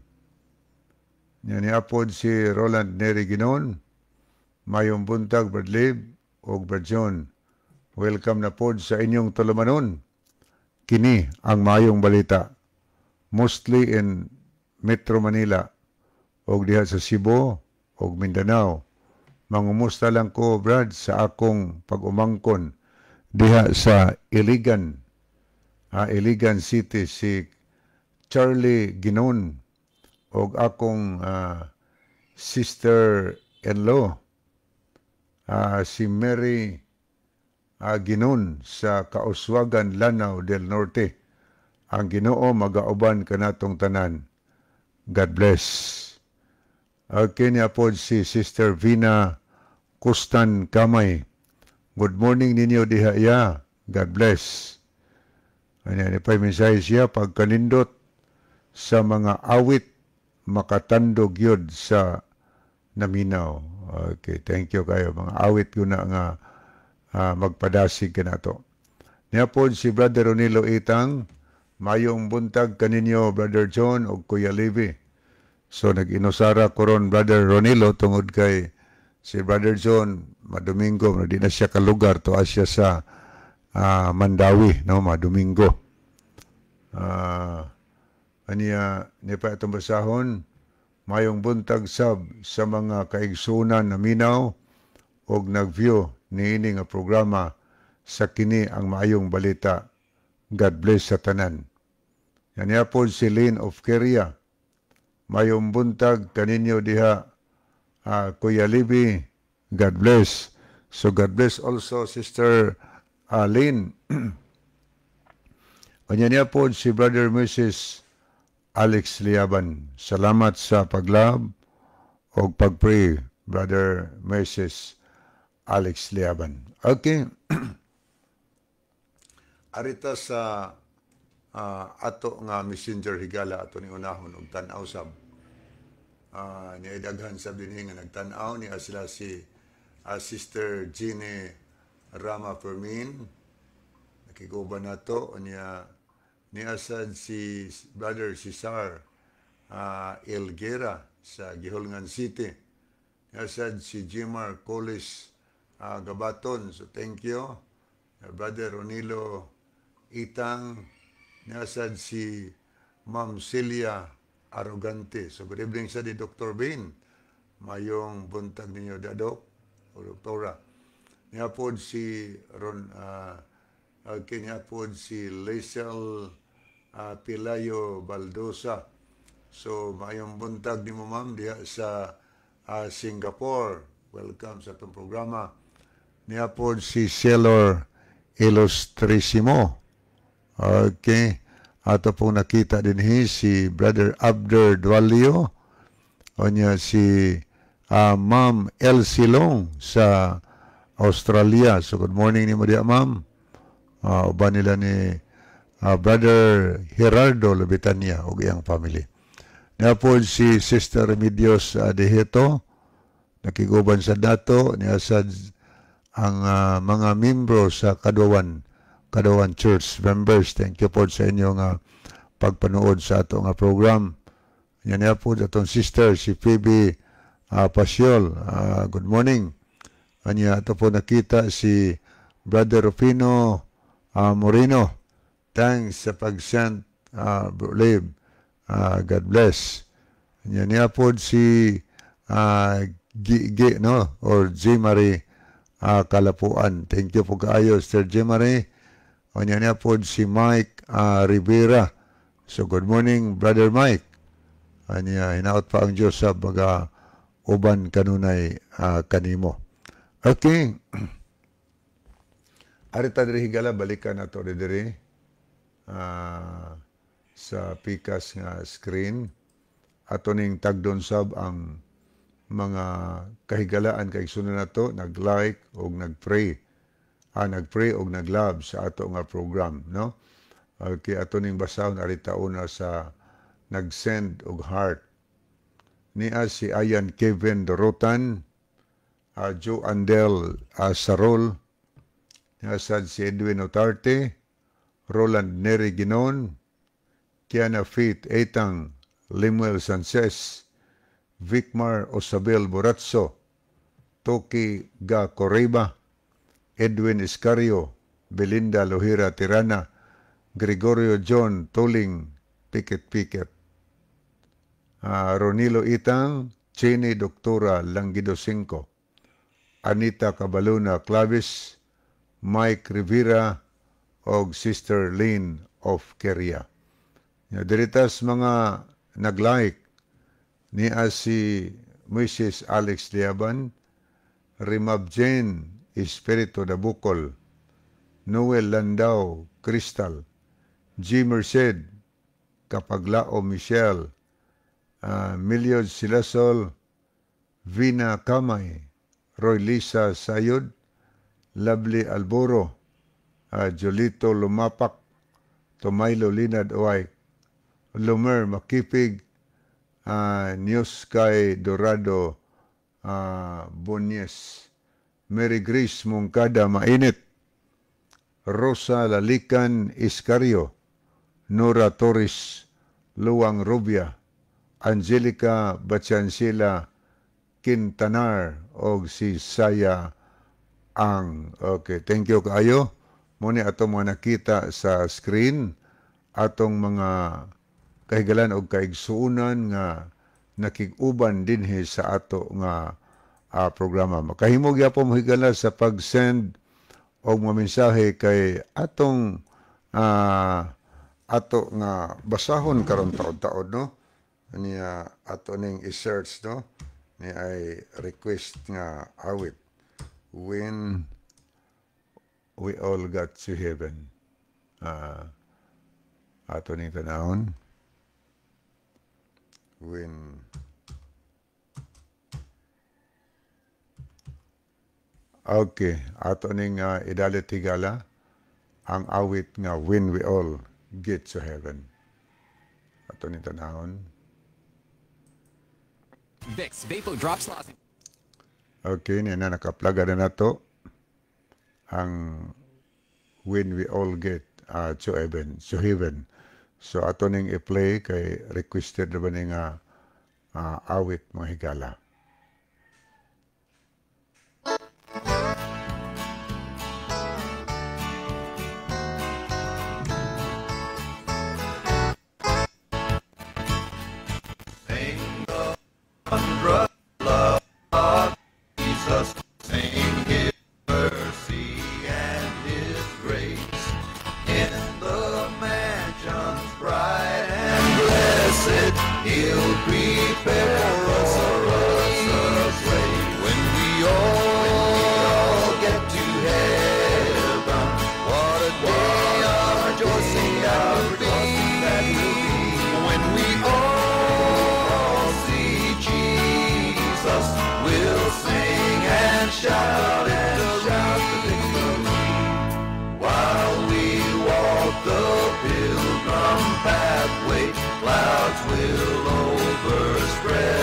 Nya niya pod si Roland Neri Ginon. "Mayong buntag, Brad Lib ug Brad John. Welcome na pod sa inyong tulumanon. Kini ang maayong balita. Mostly in Metro Manila og diha sa Cebu ug Mindanao. Mangumusta lang ko, Brad, sa akong pag-umangkon diha sa Iligan City, si Charlie Ginon og akong sister-in-law, si Mary Ginon sa Kauswagan, Lanao del Norte. Ang Ginoo magauban kanatong tanan. God bless." Okay, niya po si Sister Vina Kustan Kamay. "Good morning ninyo diha ya. God bless." Ano ni pa mensahe siya, "Pagkanindot sa mga awit, makatandog yun sa naminaw." Okay, thank you kayo. Mga awit ko na nga magpadasig ka nato. Niya po si Brother Ronilo Itang. "Mayong buntag kaninyo, Brother John o Kuya Levi." So nag-inusara ko ron, Brother Ronilo, tungod kay si Brother John madomingo, di na siya kalugar to siya sa Mandawi, no, madomingo. Aniya ni pa itong basahon, "Mayong buntag sab sa mga kaigsunan na minaw og nag-view niini nga programa sa kini ang maayong balita. God bless sa tanan." Yan po si Lynn of Korea. "Mayong buntag kaninyo diha, Kuya Libby. God bless." So God bless also, Sister Lynn. Kanya niya po si Brother Mrs. Alex Liaban. "Salamat sa pag-love o pag-pray, Brother Mrs. Alex Liaban." Okay. Arita sa ato nga messenger, higala, ato ni unahon og tan-aw sab. Ni daghan sab dinhi nga nagtan-aw ni sila si Sister Jeannie Rama Fermin, nakiguban nato niya, ni asad si Brother Cesar Elguera sa Guihulngan City, ni asad si Jimar Colis Gabaton. So thank you, Brother Ronilo Itang, ni asad si Ma'am Celia Arrogante. So good evening sa di Dr. Bain. Mayong buntag ninyo, Dadok o Doktora. Niya pod si Ron, okay, niya pod si Liesel Pilayo Baldosa. So mayong buntag nimo, ma'am, diha sa Singapore. Welcome sa atong programa. Niya pod si Sailor Illustrissimo. Okay. Ato pong nakita din si Brother Abder Dualio. O niya si Ma'am Elsie Long sa Australia. So good morning ni mo diya, ma'am. Uban nila ni Brother Gerardo Lubitania ug iyang family. Niya po si Sister Remedios Deheto, nakiguban sa dato niya sa ang mga membro sa Kaduawan Church members. Thank you po sa inyong pagpanood sa ato nga program. Yan niya po atong sister si Phoebe Pasiol. Good morning. Anya ato po nakita si Brother Rufino Moreno. "Thanks sa pag-send, Bro Lib. God bless." Anya niya po si G, G, no, or G. Marie Kalapuan. Thank you po kaayo, Sir G. Marie. Anya niya po si Mike Rivera. So good morning, Brother Mike. Anya hinaot pa ang Diyos sa baga uban kanunay kanimo. Okay. Arita diri, higala, balikan nato diri sa pikas nga screen. Ato ning tagdon sab ang mga kahigalaan kaigsuonan nato nag-like og nag-pray. Nag-pray og nag-love sa ato nga program, no? Okay, ato ning basahon arita una sa nag-send og heart. Niya si Ayan Kevin Dorotan, Joe Andel Sarol, niya sad si Edwin Otarte, Roland Neri Ginon, Kiana Faith Etang, Lemuel Sanchez, Vicmar Osabel Boratso, Toki Ga Coreba, Edwin Iscario, Belinda Lohira Tirana, Gregorio John Toling Piket Piket, Ronilo Itang, Chene Doktora Langido Cinco, Anita Cabaluna Clavis, Mike Rivera, og Sister Lynn of Keria. Diritas mga nag-like niya si Mrs. Alex Liaban, Rimab Jane Espiritu da Bukol, Noel Landau Crystal, G. Merced, Kapaglao Michelle, Miliod Silasol, Vina Kamay, Roy Lisa Sayod, Lovely Alboro, Jolito Lumapak, Tomaylo Linad Oay, Lumer Makipig, News Sky Dorado Bonyes, Mary Grace Mungkada Mainit, Rosa Lalican Iscario, Nora Torres Luang Rubia, Angelica Bachansila Quintanar, og si Saya Ang. Okay, thank you kaayo. Muna atong mga nakita sa screen, atong mga kahigalan og kaigsuonan nga nakig-uban dinhi sa ato nga programa. Makahimo gyapon mo higala sa pag-send og mga mensahe kay atong ato nga basahon karon taod-taod, no? Niya ato ning i-search, no? Ni ay request nga awit, When We All Got to Heaven. Ato ning tanawon. When okay, ato ning idalit higala ang awit nga When We All Get to Heaven. Ato ning tanawon. Vicks Vapo Drops. Okay, niya na nakaplaga na nato ang When We All Get to Heaven. To Heaven. So ato ning i-play kay requested na ba ni nga awit mga higala. Jesus, sing His mercy and His grace in the mansions bright and blessed. He'll prepare us a place when we all get to heaven. What a day of rejoicing that will be when we all see Jesus. We'll sing and shout the victory while we walk the pilgrim pathway. Clouds will overspread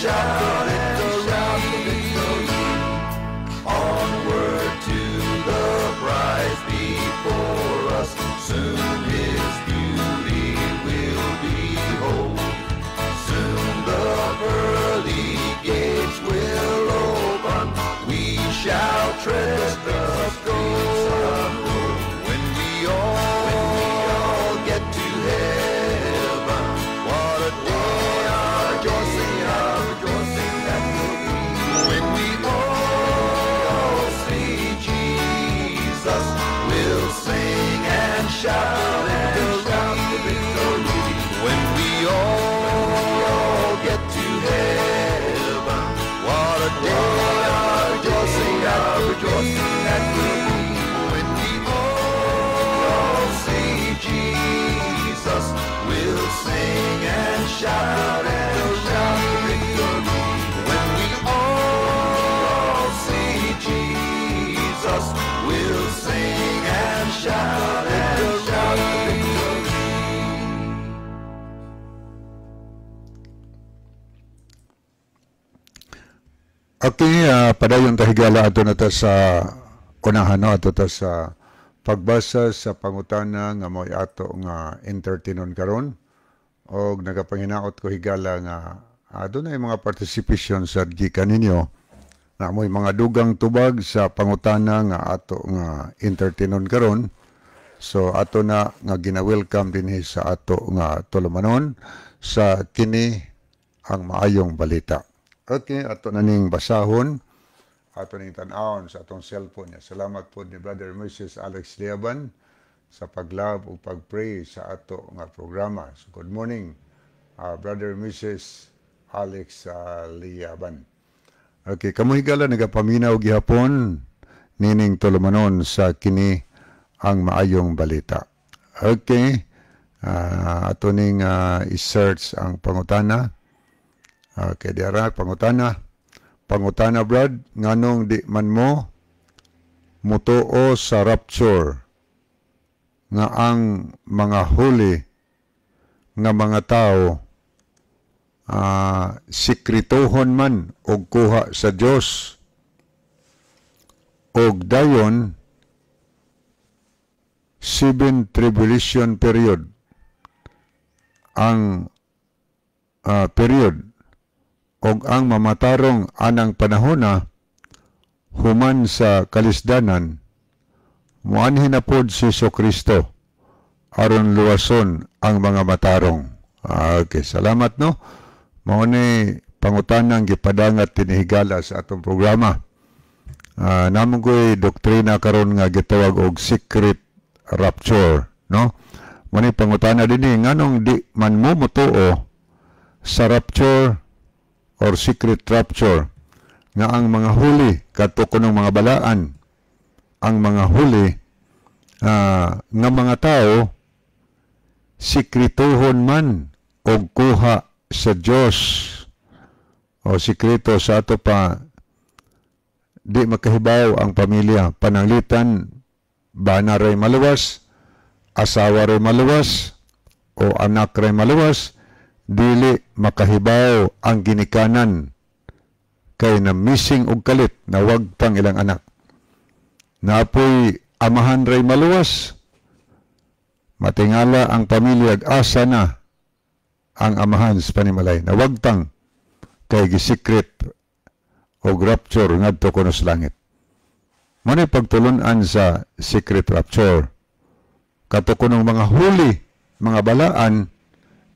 shout victory. Onward to the prize before us, soon His beauty we'll behold. Soon the pearly gates will open, we shall tread the streets of gold. When we all get to heaven, what a day of rejoicing, rejoicing that will be. When we all see Jesus, we'll sing and shout victory. When we all get to heaven, what a day of rejoicing, rejoicing that will be. When we all see Jesus, we'll sing and shout victory. When we all see Jesus, we'll sing and shout victory. Okay, padayon ta higala ato na ta sa unahan, no, ato ta sa pagbasa sa pangutana nga mo'y ato nga entertainon karon, og nagapanginaot ko higala nga adunay mga participation sa gikan ninyo na mo'y mga dugang tubag sa pangutana nga ato nga entertainon karon. So ato na nga gina-welcome dinhi sa ato nga tulumanon sa kini ang maayong balita. Okay, ato na ning basahon, ato ning tan-awon sa atong cellphone niya. Salamat po ni Brother Mrs. Alex Liaban sa pag-love o pag-pray sa ato nga programa. So good morning, Brother Mrs. Alex Liaban. Okay, kamo higala nagapaminaw gihapon nining tulumanon sa kini ang maayong balita. Okay, ato ning i-search ang pangutana. Okay, diara pangutana. Pangutana, Brad, nganong di man mo mutuo sa rapture nga ang mga huli nga mga tao sikrituhon man og kuha sa Dios og dayon 7 tribulation period ang period og ang mamatarong anang panahona human sa kalisdanan muanhi na pod si Jesucristo aron luwason ang mga matarong. Okay, salamat no. Mao ni pangutanang gipadangat tinihigala sa atong programa. Namong ko'y doktrina karon nga gitawag og secret rapture, no? Mao ni pangutana dinhi, nganong di man mo motuo sa rapture or secret rapture nga ang mga huli kadto kunong mga balaan, ang mga huli nga mga tao sikrituhon man og kuha sa Dios o sikreto sa ato pa di makahibaw ang pamilya, pananglitan bana ray maluwas, asawa ray maluwas, o anak ray maluwas, dili makahibaw ang ginikanan kay na missing og kalit na wagtang ilang anak. Napoy amahan ray maluwas, matingala ang pamilya ag asa na ang amahan sa panimalay na wagtang kay gisikret og rapture ngadto kuno sa langit. Mao ni pagtulun-an sa secret rapture. Kato kunong mga huli, mga balaan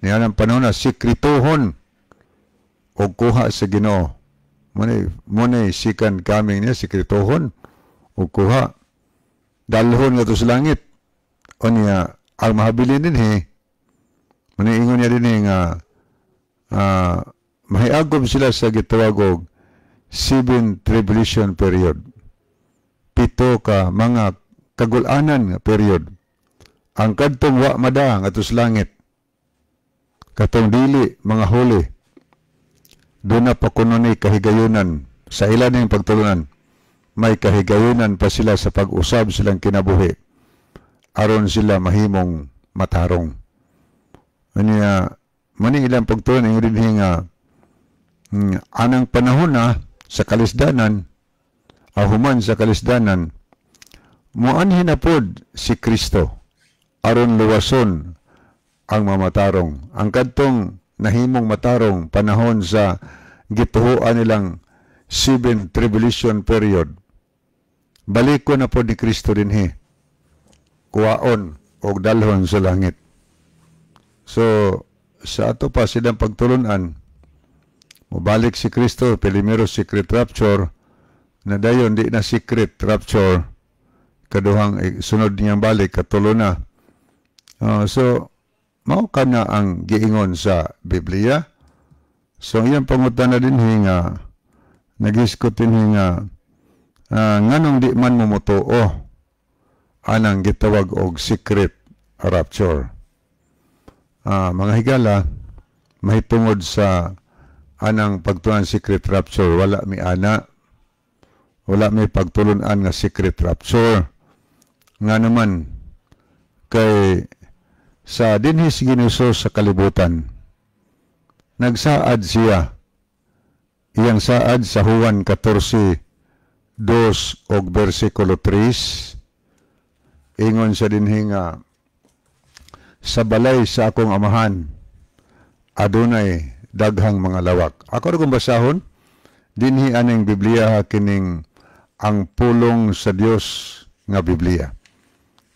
niya ang panahon na sikrituhon og kuha sa Ginoo. Mao ni second coming niya, sikrituhon og kuha. Dalhon ngadto sa langit. O niya, ang mahabilin dinhi, mao ni ingon niya dinhi nga mahiagom sila sa gitawag og 7 tribulation period. 7 ka mga kagulanan nga period. Ang kadtong wa mada ngadto sa langit, katong dili mga huli, doon na pa kuno ni kahigayunan sa ilan ning pagtulunan. May kahigayunan pa sila sa pag-usab silang kinabuhi aron sila mahimong matarong. Anya mani ilang pagtulunan ingon dinhi nga Anang panahon na sa kalisdanan, human sa kalisdanan, muanhi na pod si Kristo aron luwason ang mamatarong. Ang kadtong nahimong matarong panahon sa gituhuan nilang seven tribulation period, baliko na pod ni Kristo dinhi, kuwaon og dalhon sa langit. So sa ato pa silang pagtulunan, mobalik si Kristo, primero secret rapture, na dayon di na secret rapture, kaduhang sunod niyang balik, katulo na. So mao kana ang giingon sa Biblia. So ang iyang pangutana dinhi nga nagisgot dinhi nga nganong di man mo motuo anang gitawag og secret rapture. Mga higala, mahitungod sa anang pagtuan secret rapture, wala mi ana, wala mi pagtulunan nga secret rapture. Nga naman kay sa dinhi si Ginoong sa kalibutan, nagsaad siya, iyang saad sa Juan 14:2 og bersikulo 3, ingon sa dinhi nga sa balay sa akong amahan adunay daghang mga lawak. Ako ra kung basahon dinhi aning Biblia, kining ang pulong sa Dios nga Biblia.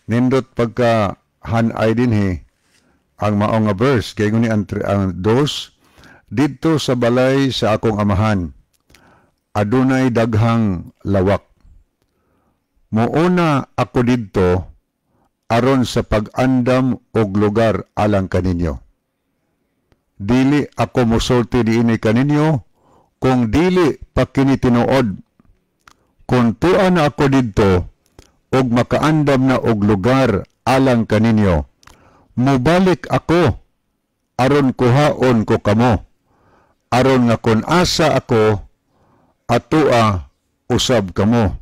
Nindot pagka hanay dinhi ang mao nga verse, kay ni ang dos, didto sa balay sa akong amahan adunay daghang lawak. Muuna ako didto aron sa pag-andam og lugar alang kaninyo. Dili ako mosulti diini kaninyo kung dili pa kini tinuod. Kung tua na ako didto og makaandam na og lugar alang kaninyo, mubalik ako aron kuhaon ko kamo, aron nga kun asa ako atoa usab kamo.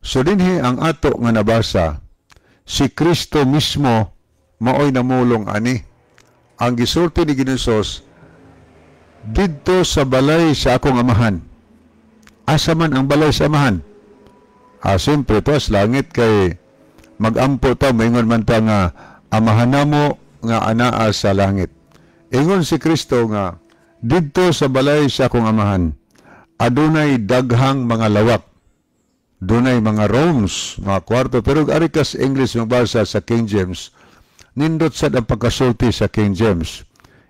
So dinhi ang ato nga nabasa, si Kristo mismo maoy namulong ani. Ang gisulti ni Ginoong didto sa balay sa akong amahan. Asa man ang balay sa amahan? Siyempre to sa langit, kay magampo ta, maingon man ta nga amahan namo nga anaa sa langit. Ingon si Kristo nga didto sa balay sa akong amahan adunay daghang mga lawak. Dunay mga rooms, mga kwarto. Pero ari kas English mabasa sa King James, nindot sad ang pagkasulti sa King James.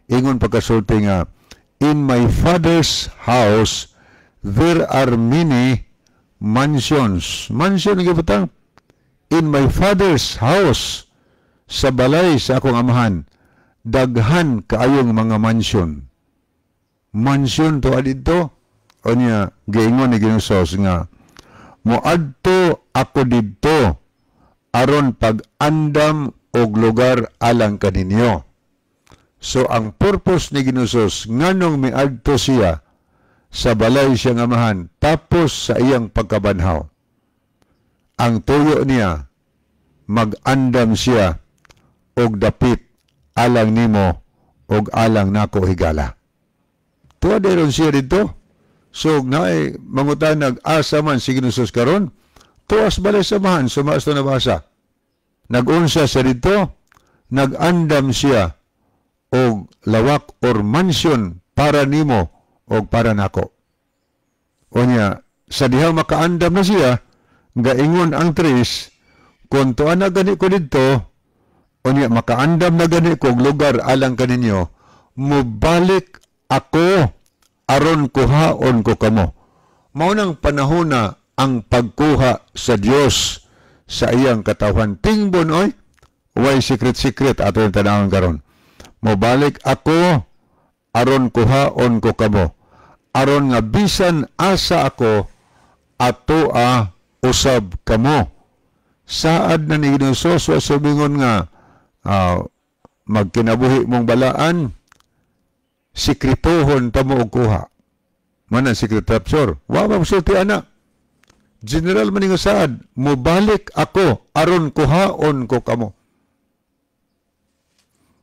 Ingon pagkasulti nga, "In my Father's house there are many mansions." Mansion nga butang. In my Father's house, sa balay sa akong amahan, daghan kaayong mga mansion. Mansion to didto. O niya, giingon ni Ginoong nga, moadto ako didto aron pag-andam og lugar alang kaninyo. So ang purpose ni Ginoong nganong miadto siya sa balay siyang amahan tapos sa iyang pagkabanhaw, ang tuyo niya, mag-andam siya og dapit alang nimo og alang nako, higala. Tuwa deron siya dito. So naay mangutanag asa man si Ginoong karon, tuas balay sa amahan, sumaas to nabasa. Nag-unsa siya dito, nag-andam siya og lawak or mansion para nimo og para nako. Unya, sa dihang makaandam na siya, gaingon ang tres, kung tuan na gani ko didto, unya makaandam na gani ko og lugar alang kaninyo, mubalik ako aron kuhaon ko kamo. Mao nang panahon na ang pagkuha sa Dios sa iyang katawhan. Tingbon oy, way secret-secret ato yung tanawon karon. Mobalik ako aron kuhaon ko kamo, aron nga bisan asa ako atoa usab kamo. Saad na ni Ginoong wa sumingon nga magkinabuhi mong balaan, sikretohon ta mo og kuha. Man ang secret rapture. Wa ba sulti ana. General man nga saad, mobalik ako aron kuhaon ko kamo.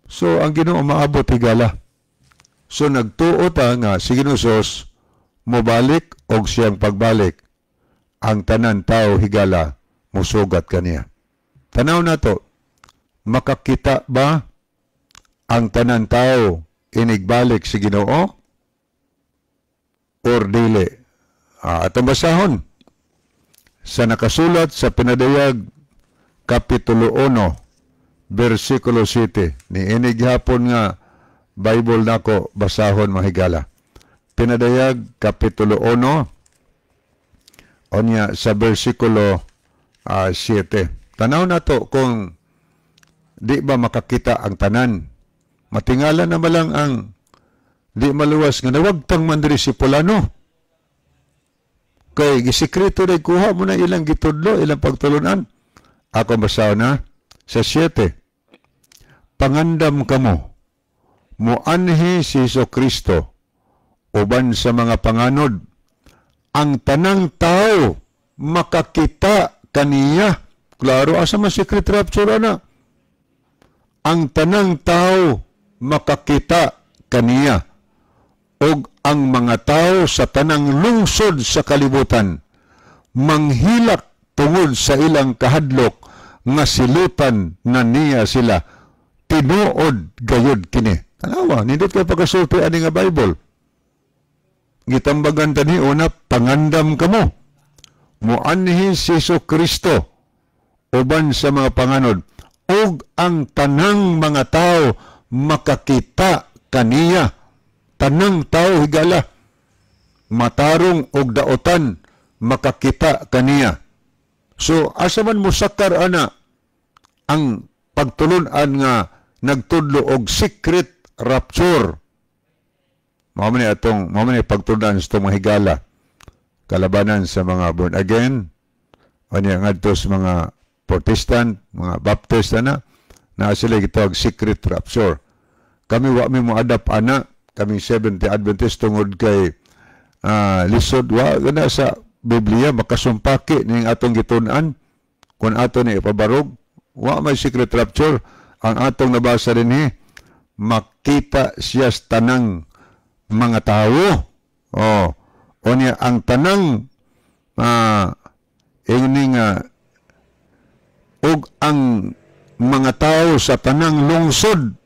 So ang Ginoo maabot, higala. So nagtuo ta nga si Ginoong mobalik og siyang pagbalik ang tanan tao, higala, musugat kaniya. Tanaw nato, makakita ba ang tanan tao inigbalik si Ginoo or dili? Atong basahon sa nakasulat sa Pinadayag Kapitulo 1 versikulo 7. Ni inig hapon nga Bible nako basahon, mahigala. Pinadayag Kapitulo 1 onya sa versikulo 7. Tanaw nato kung di ba makakita ang tanan. Matingala na malang ang di maluwas nga nawagtang man diri si pulano. Kay gisikreto rin kuha mo na ilang gitudlo, ilang pagtulunan. Ako basahon na sa 7. "Pangandam kamo, muanhi si Hesus Kristo uban sa mga panganod, ang tanang tao makakita kaniya." Klaro, asa man secret rapture ana? "Ang tanang tao makakita kaniya og ang mga tao sa tanang lungsod sa kalibutan manghilak tungod sa ilang kahadlok nga silutan na niya sila. Tinuod gayud kini." Tanawa, nindot kay pagkasulti ani nga Bible. Gitambagan tani una, "Pangandam kamo. Muanhi si Hesus Kristo uban sa mga panganod ug ang tanang mga tao makakita kaniya." Tanang tao, higala, matarong og daotan, makakita kaniya. So asa man mosakar ana ang pagtulun-an nga nagtudlo og secret rapture? Mao man ni pagtulunan sa itong mga higala, kalabanan sa mga born again unya ngadto sa mga Protestant, mga Baptist ana na sila gitawag secret rapture. Kami, wa mi mo adapt ana, kami Seventh Adventist, tungod kay lisod, wa na sa Biblia makasumpaki ning atong gitun-an kung ato ni ipabarog. Wa may secret rapture. Ang atong nabasa dinhi, makita siya sa tanang mga tao. Oh, unya ang tanang ingni nga ug ang mga tao sa tanang lungsod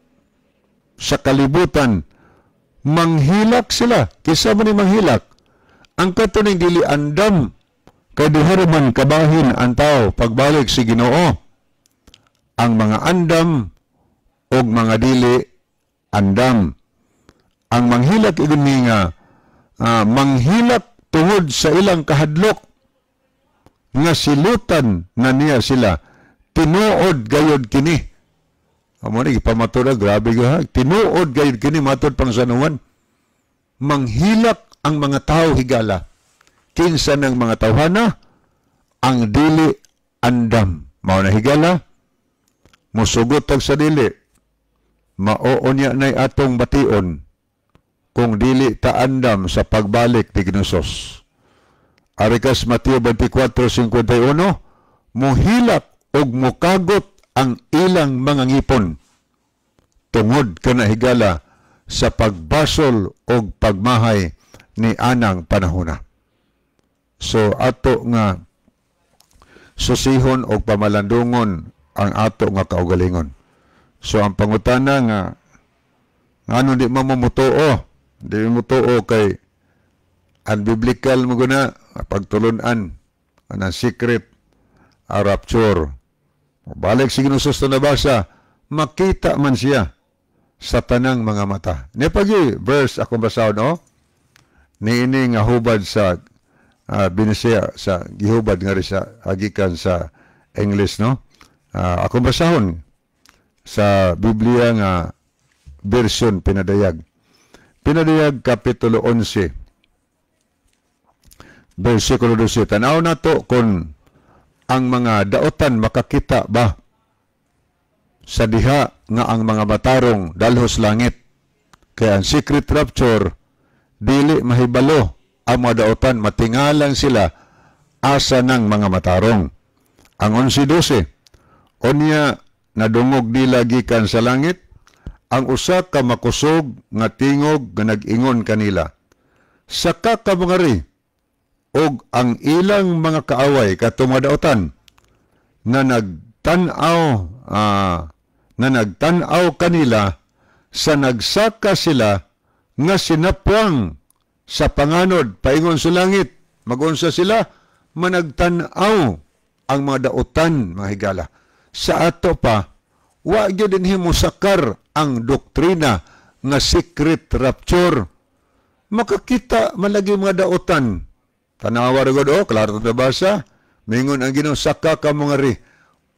sa kalibutan manghilak sila. Kinsa man ni manghilak? Ang katuning dili andam, kay duha ra man kabahin ang tao pagbalik si Ginoo: ang mga andam ug mga dili andam. Ang manghilak, ingon ni nga manghilak tungod sa ilang kahadlok nga silutan na niya sila. Tinuod gayod kini. Amo ni gipamatud, grabe ga. "Tinuod gayod kini," matod pang San Juan. Manghilak ang mga tao, higala. Kinsa ng mga tawhana? Ang dili andam. Mao na, higala, musugot tag sa dili, mao unya nay atong bation kung dili ta andam sa pagbalik ni Ginosos. Arikas Mateo 24:51, "Muhilak ug mukagot ang ilang mga ngipon tungod kana, higala, sa pagbasol og pagmahay ni anang panahona." So ato nga susihon og pamalandungon ang ato nga kaugalingon. So ang pangutana nga ngano di mo mutuo? Di mo mutuo kay ang biblical mo guna pagtulunan ang secret a rapture. Balik si Ginoo sa nabasa, makita man siya sa tanang mga mata. Ni pagi verse akong basahon, no? Niini nga hubad sa Binisaya, sa gihubad nga ri sa agikan sa English, no? Akong basahon sa Biblia nga version Pinadayag. Pinadayag Kapitulo 11 versikulo 12. Tanaw nato kung ang mga daotan makakita ba sa diha nga ang mga matarong dalhos langit. Kaya ang secret rapture, dili mahibalo ang mga daotan, matingalan sila asa ng mga matarong. Ang 11:12, "Unya nadungog nila gikan sa langit ang usa ka makusog nga tingog nga nag-ingon kanila, Saka kamangari og ang ilang mga kaaway, katong mga daotan na nagtan-aw kanila sa nagsaka sila nga sinapwang sa panganod paingon sa langit. Magunsa sila? Managtan-aw ang mga daotan, mga higala. Sa ato pa, wa gyud dinhi mosakar ang doktrina nga secret rapture. Makakita malagi mga daotan. Tanawa ra gud oh, klaro ta basa. Mingon ang Ginoo, "Saka ka mga ri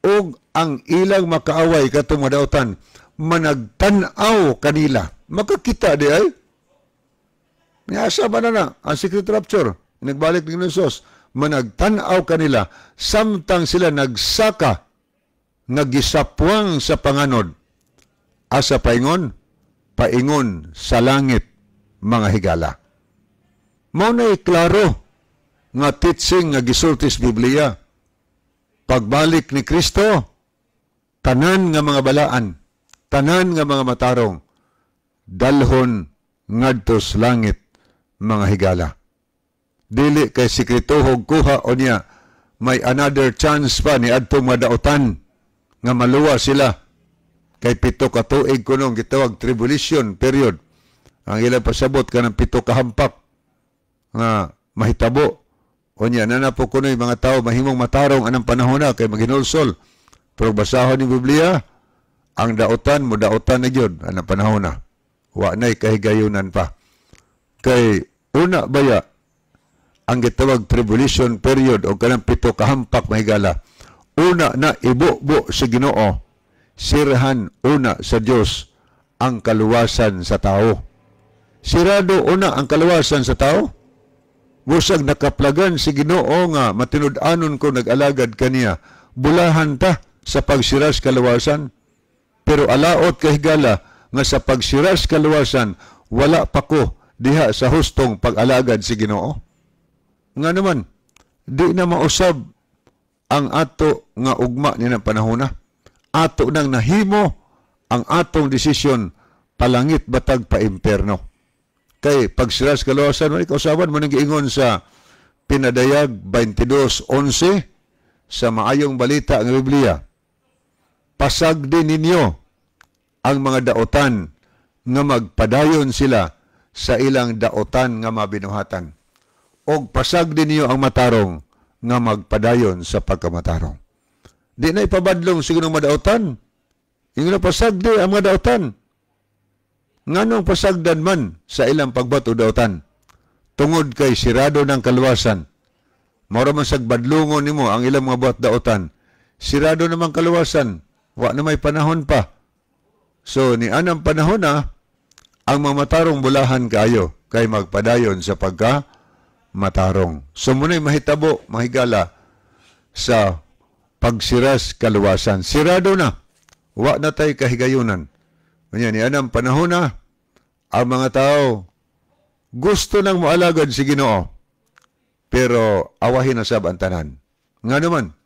og ang ilang makaaway, katong mga daotan, managtan-aw kanila." Makakita di ay. Niasa ba na na ang secret rapture? Nagbalik ni Jesus, managtan-aw kanila samtang sila nagsaka nga gisapwang sa panganod. Asa paingon? Paingon sa langit, mga higala. Mao na klaro nga teaching nga gisulti sa Biblia. Pagbalik ni Kristo, tanan nga mga balaan, tanan nga mga matarong, dalhon ngadto sa langit, mga higala. Dili kay sikretohog kuha o niya may another chance pa ni adtong madaotan nga maluwa sila kay 7 ka tuig kunong gitawag tribulation period. Ang ilang pasabot kanang pito ka hampak nga mahitabo. Unya na na po kuno'y mga tao mahimong matarong anang panahon na kay maghinulsol. Pero basahon ni Biblia, ang daotan mo daotan na gyud anang panahon na. Wa na'y kahigayunan pa. Kay una baya ang gitawag tribulation period o kanang pito kahampak, mahigala. Una na ibubo sa Ginoo, sirhan una sa Dios ang kaluwasan sa tao. Sirado una ang kaluwasan sa tao. Busag nakaplagan si Ginoo nga matinud-anon ko nag-alagad kaniya. Bulahan ta sa pagsiras kaluwasan. Pero alaot kahigala nga sa pagsiras kaluwasan, wala pa ko diha sa hustong pag-alagad si Ginoo. Nga naman, di na mausab ang ato nga ugma ni ng panahon na. Ato nang nahimo ang atong desisyon, palangit batag pa imperno. Kay pagsiras kaluwasan, wala kausaban mo nang giingon sa Pinadayag 22:11 sa Maayong Balita ng Biblia. "Pasag din ninyo ang mga daotan nga magpadayon sila sa ilang daotan nga mabinuhatan. Og pasag din ninyo ang matarong nga magpadayon sa pagkamatarong." Di na ipabadlong siguro madaotan. Ingon na pasag di ang mga daotan. Nganong pasagdan man sa ilang pagbato daotan? Tungod kay sirado ng kaluwasan. Mao man sag badlungon nimo ang ilang mga buhat daotan. Sirado naman kaluwasan. Wa na may panahon pa. So ni anang panahon na ang mga matarong bulahan kaayo kay magpadayon sa pagka matarong. So muna'y mahitabo, mahigala, sa pagsiras kaluwasan. Sirado na. Wa na tay kahigayunan. Unya ni anang panahon na ang mga tao gusto nang moalagad si Ginoo. Pero awahin na sab ang tanan. Nga naman,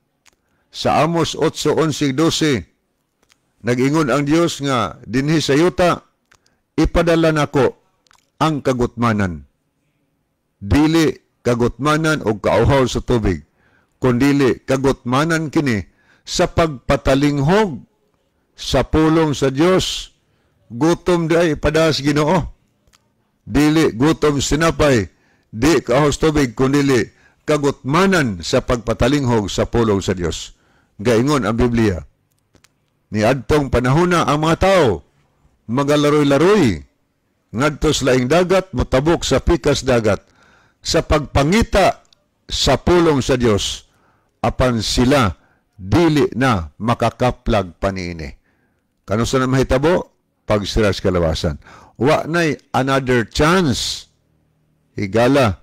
sa Amos 8:11-12, nag-ingon ang Dios nga dinhi sa yuta ipadala nako ang kagutmanan. Dili kagutmanan o kauhaw sa tubig, kundili kagutmanan kini sa pagpatalinghog sa pulong sa Dios. Gutom di ay ipadas Ginoo. Dili gutom sinapay, di kaahos tubig, kundili kagutmanan sa pagpatalinghog sa pulong sa Dios. Gaingon ang Biblia. Ni adtong panahon na ang mga tao magalaroy-laroy ngadto sa laing dagat, motabok sa pikas dagat sa pagpangita sa pulong sa Dios, apan sila dili na makakaplag paniini. Kanusa na mahitabo? Pagsiras kalawasan. Wa nay another chance. Higala,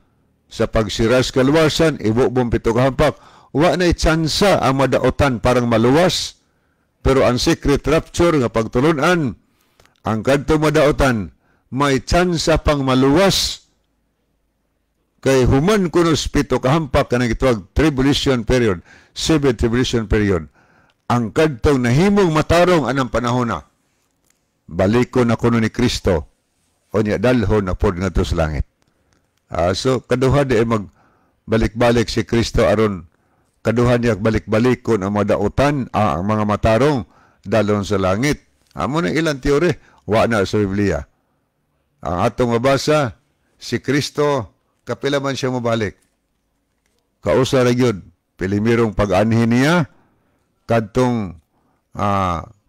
sa pagsiras kaluwasan, ibubong pito kahampak, wa nay tsansa ang madaotan parang maluwas. Pero ang secret rapture nga pagtulunan, ang kadto madaotan, may tsansa pang maluwas. Kay human kunos pito kahampak, kanang gitawag tribulation period, seven tribulation period, ang kadtong nahimong matarong anang panahon na, baliko na kuno ni Kristo, o niya dalhon na pod ngadto sa langit. So kaduha di mag balik-balik si Kristo aron kaduha niya balik-balikon ang mga dautan, ang mga matarong dalon sa langit. Amo na ilang teori, wa na sa Biblia. Ang atong mabasa, si Kristo kapila man siya mobalik. Kausa ra gyud, pilimirong pag-anhi niya kadtong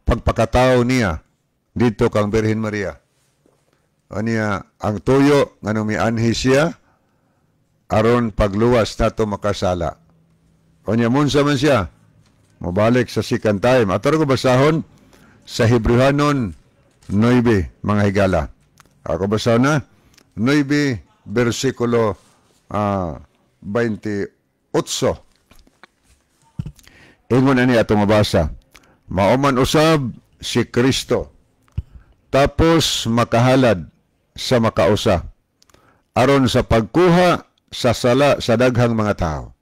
pagpakatao niya dito kang Birhen Maria. Aniya ang tuyo nga mianhi siya aron pagluwas nato makasala. Unya munsa man siya mobalik sa second time. Ato ko basahon sa Hebrehanon 9, mga higala. Ako basahon na 9 bersikulo 28. Ingon ani atong mabasa. Mao man usab si Kristo tapos makahalad sa makausa aron sa pagkuha sa sala sa daghang mga tao.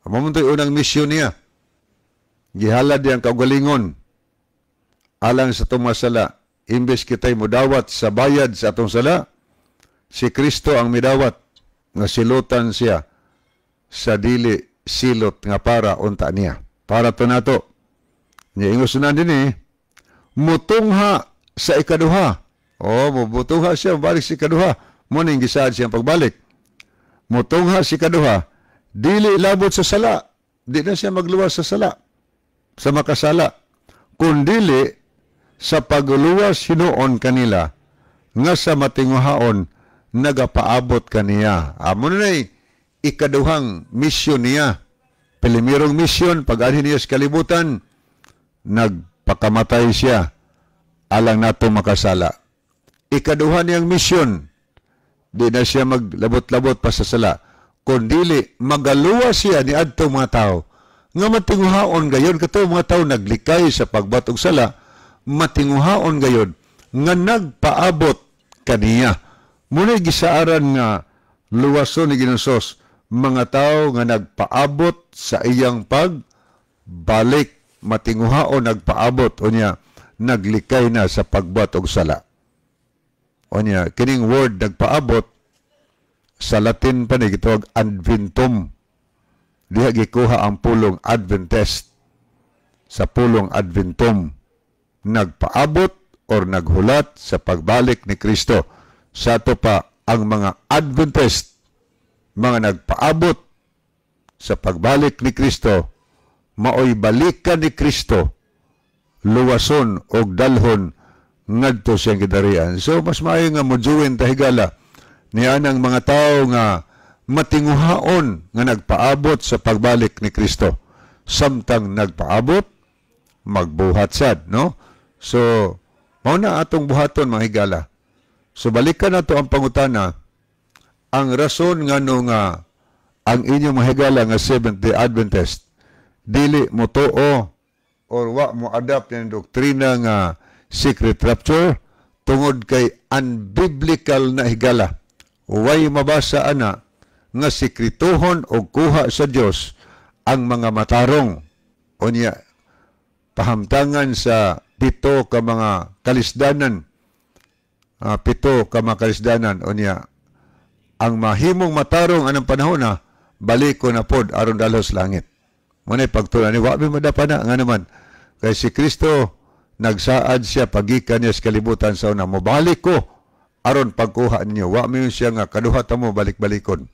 Amo man to'y unang misyon niya. Gihalad niyang kaugalingon alang sa atong mga sala. Imbes kita'y mudawat sa bayad sa atong sala, si Kristo ang midawat nga silutan siya sa dili silot nga para unta niya. Para to nato. Nya ingos na din mutungha sa ikaduha. O, mubutungha siya, balik sa ikaduha. Mo ning gisaad siyang pagbalik. Mutungha sa ikaduha, dili labot sa sala. Di na siya magluwas sa sala, sa makasala. Kundili sa pagluwas hinuon kanila, nga sa matinguhaon, nagapaabot kaniya. Amo na ikaduhang misyon niya. Pilimirong misyon, pag-anhi niya sa kalibutan, nagpakamatay siya alang nato makasala. Ikaduha niyang misyon, di na siya maglabot-labot pa sa sala, kundili magaluwas siya ni adto mga tao nga matinguhaon gayon kato mga tao naglikay sa pagbat og sala, matinguhaon gayon nga nagpaabot kaniya. Muna'y gisaaran nga luwason ni Ginoong Hesus mga tao nga nagpaabot sa iyang pagbalik, matinguhaon nagpaabot unya naglikay na sa pagbuhat og sala. Unya kining word nagpaabot sa Latin pa ni gitawag adventum. Diha gikuha ang pulong Adventist sa pulong adventum, nagpaabot or naghulat sa pagbalik ni Kristo. Sa ato pa ang mga Adventist, mga nagpaabot sa pagbalik ni Kristo, maoy balikan ni Kristo, luwason og dalhon ngadto siyang gidarian. So mas maayo nga mojuin ta, higala, niya ang mga tao nga matinguhaon nga nagpaabot sa pagbalik ni Kristo. Samtang nagpaabot, magbuhat sad, no? So mao na atong buhaton, mga higala. So balikan nato ang pangutana, ang rason ngano nga ang inyong mga higala nga Seventh-day Adventist dili mo tuo or wa mo adapt ng doktrina nga secret rapture tungod kay unbiblical na, higala. Way mabasa ana nga sikrituhon o kuha sa Dios ang mga matarong. Unya pahamtangan sa pito ka mga kalisdanan, pito ka mga kalisdanan, unya ang mahimong matarong anang panahon na baliko na pod aron dalos langit. Mo pagtulan ni wa mi madapa na nga naman kay si Kristo nagsaad siya pagikan niya sa kalibutan sa una, mobalik ko aron pagkuha ninyo. Wa mi siya nga kaduha ta mo balik-balikon.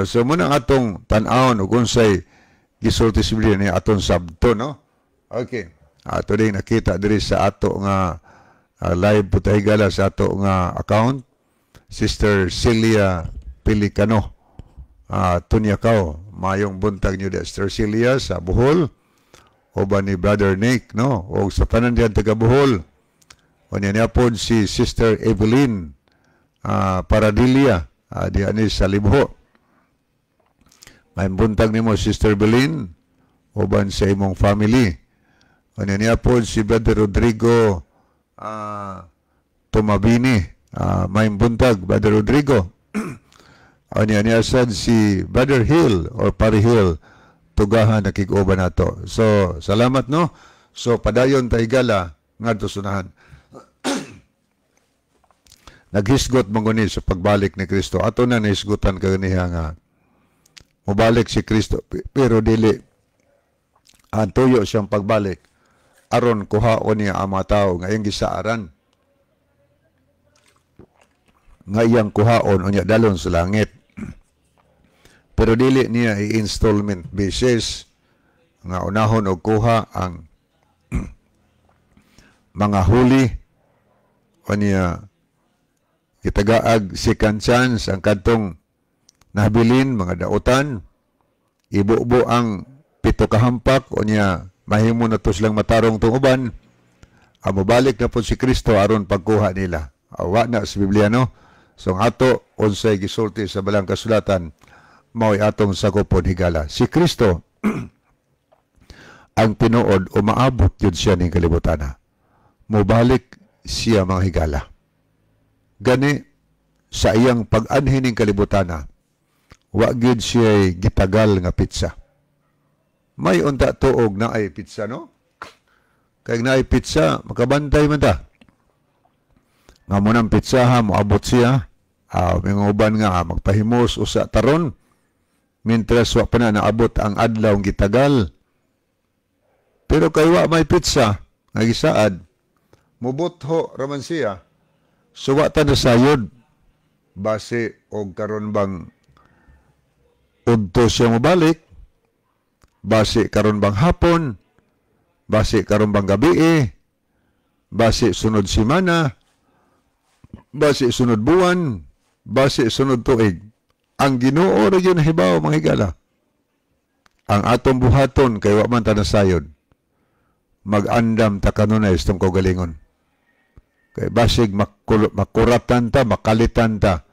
So mo na atong tan-awon ug unsay gisulti sa Biblia ni atong sabto, no? Okay. Ato din nakita diri sa ato nga live po tayo gala sa ato nga account, Sister Celia Pelicano. Tunyakaw, mayong buntag niyo, Sister Celia sa Bohol, uban ni Brother Nick, no? O sa tanan diyan taga Bohol. Unya niya po si Sister Evelyn Paradilia, diyan ni sa Libho. May buntag nimo, Sister Evelyn, uban sa imong family. Unya niya po si Brother Rodrigo Tumabini. May buntag, Brother Rodrigo. Unya niya sad si Brother Hill or Pari Hill, tugahan nakig-uban nato. So, salamat, no? So, padayon ta, higala, ngadto sunahan. Naghisgot man guni sa pagbalik ni Kristo. Ato na nahisgutan kaganiha nga mobalik si Kristo, pero dili ang tuyo siyang pagbalik aron kuhaon niya ang mga tao nga iyang gisaaran, nga iyang kuhaon unya dalon sa langit. Pero dili niya i-installment basis nga unahon og kuha ang mga huli, unya kitagaag second chance ang kadtong nabilin mga dautan, ibubo ang pito kahampak, unya mahimo na to silang matarong tong uban. Ang mobalik na po si Kristo aron pagkuha nila. Awa na sa Biblia, no? So ang ato, unsay gisulti sa balang kasulatan, mao'y atong sakupon, higala. Si Kristo ang tinuod, umaabot yun siya ning kalibutana. Mobalik siya, mga higala. Gani sa iyang pag-anhi ning kalibutana, wa gyud siya gitagal nga pizza. May unta tuog na ay pizza, no? Kay na ay pizza, makabantay man ta. Nga mo nang pizza ha, moabot siya. May uban nga magpahimos usa taron. Mientras wa pa na naabot ang adlaw gitagal. Pero kay wa may pizza nga gisaad, mubutho raman siya. So wa ta nasayod base og karon bang udto siya mobalik, base karon bang hapon, base karon bang gabi, base sunod semana, base sunod buwan, base sunod tuig. Ang Ginoo ra gyud nahibaw, mga higala. Ang atong buhaton kay wa man ta nasayod, mag-andam ta kanunay sa itong kaugalingon. Kay basig makuratan ta, makalitan ta,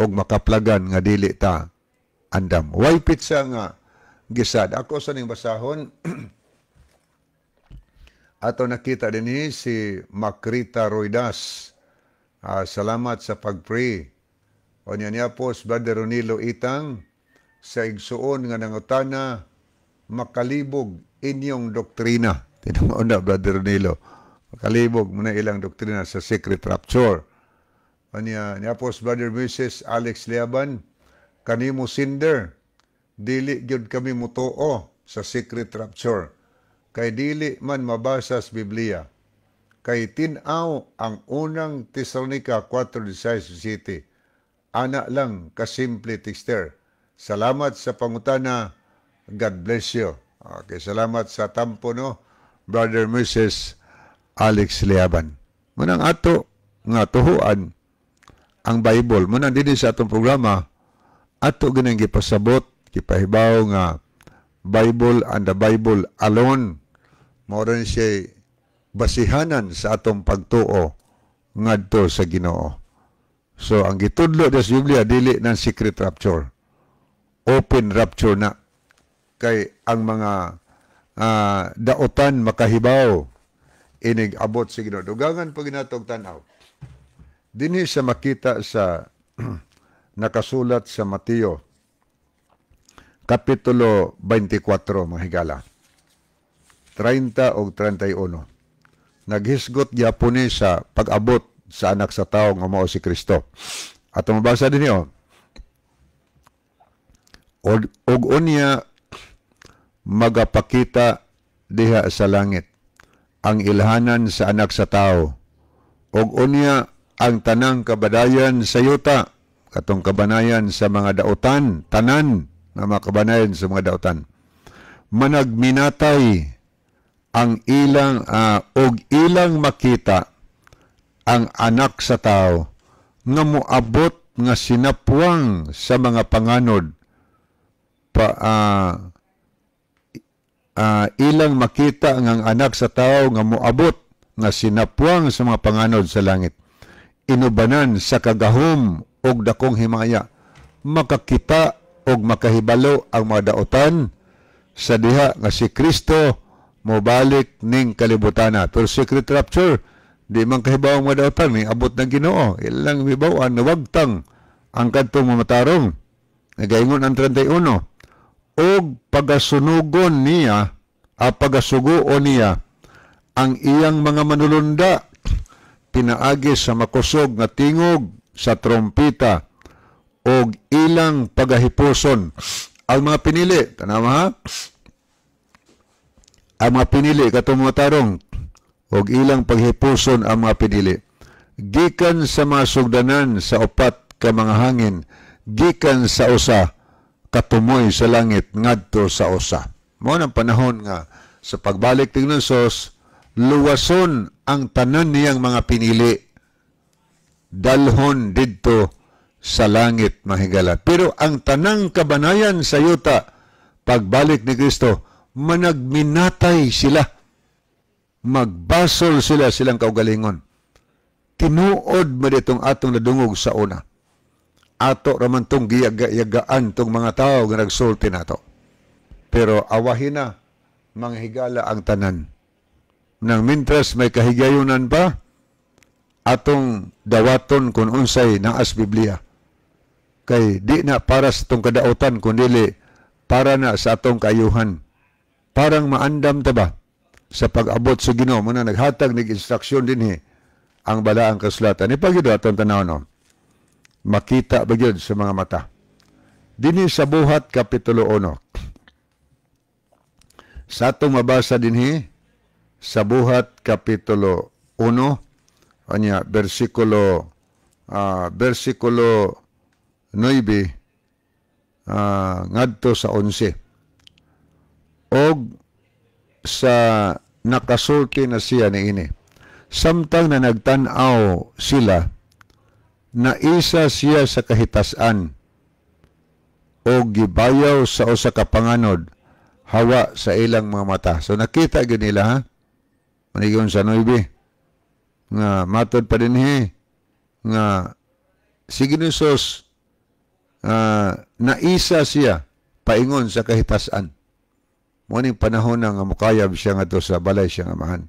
og makaplagan nga dili ta andam. Way pizza nga gisad. Ako sa ning basahon, ato nakita din si Makrita Roidas. Salamat sa pag-pray. O niya niya po, si Brother Ronilo Itang, sa igsuon nga nangutana, makalibog inyong doktrina. Tinuon na, Brother Ronilo. Makalibog muna ilang doktrina sa secret rapture. O niya, niya po, si Brother Mrs. Alex Liaban, kanimo Cinder, dili gyud kami mutuo sa secret rapture. Kay dili man mabasa sa Biblia. Kay tin-aw ang unang Tesalonica 4:17. Ana lang kasimple, texter. Salamat sa pangutana. God bless you. Okay, salamat sa tampo, no, Brother Mrs. Alex Liaban. Munang ato nga tuhuan ang Bible. Munang dinhi sa atong programa, ato ganang gipasabot, gipahibaw nga Bible and the Bible alone. Mao rin siya basihanan sa atong pagtuo ngadto sa Ginoo. So ang gitudlo sa Biblia, dili ng secret rapture. Open rapture na. Kay ang mga daotan makahibaw inig abot sa Ginoo. Dugangan pa ginatog tan-aw. Dinhi sa makita sa nakasulat sa Mateo Kapitulo 24, mga higala. 30 o 31. Naghisgot gyapon ni sa pag-abot sa anak sa tao nga mao si Kristo. At mabasa din niyo. Og unya magapakita diha sa langit ang ilhanan sa anak sa tao. Og unya ang tanang kabadayan sa yuta, katong kabanayan sa mga dautan, tanan na mga kabanayan sa mga dautan, managminatay ang ilang og ilang makita ang anak sa tao nga moabot nga sinapwang sa mga panganod pa, ilang makita ang anak sa tao nga moabot nga sinapwang sa mga panganod sa langit, inubanan sa kagahom og dakong himaya. Makakita og makahibalo ang mga daotan sa diha nga si Kristo mobalik ning kalibutana. Pero secret rapture, di man kahibaw ang mga daotan, may abot ng Ginoo. Ilang hibawan, nawagtang ang kadtong mamatarong. Nagaingon ang 31. Og pagasunugon niya, pagasuguon niya, ang iyang mga manulunda, pinaagi sa makusog nga tingog sa trompeta og ilang pagahipuson ang mga pinili. Tanawa ha, ang mga pinili katong mga tarong, og ilang paghipuson ang mga pinili gikan sa mga sugdanan sa upat ka mga hangin, gikan sa usa katumoy sa langit ngadto sa usa. Mao nang panahon nga sa pagbalik ni Jesus, luwason ang tanan niyang mga pinili, dalhon didto sa langit, mga higala. Pero ang tanang kabanayan sa yuta, pagbalik ni Kristo, managminatay sila. Magbasol sila silang kaugalingon. Tinuod man itong atong nadungog sa una. Ato raman tong giyaga-yagaan tong mga tao nga nagsulti nato. Pero awahin na, mga higala, ang tanan. Nang mintras may kahigayunan pa, atong dawaton kung unsay naas Biblia. Kay di na para sa itong kadautan, kundili para na sa atong kaayuhan. Parang maandam ta ba sa pag-abot sa Ginoo, muna naghatag nig instruksyon dinhi ang balaang kasulatan. Ipagid atong tanaw, no? Makita ba gyud sa mga mata? Dinhi sa Buhat Kapitulo 1. Sa atong mabasa dinhi sa Buhat Kapitulo 1, anya versikulo 9 ngadto sa 11. Og sa nakasulti na siya niini, samtang na nagtan-aw sila, naisa siya sa kahitasan o gibayaw sa usa ka panganod hawa sa ilang mga mata. So nakita gyud nila ha. Manigon sa 9 nga matod pa dinhi nga si Ginoos naisa siya paingon sa kahitasan. Mo ning panahon na nga mukayab siya ngadto sa balay siyang amahan.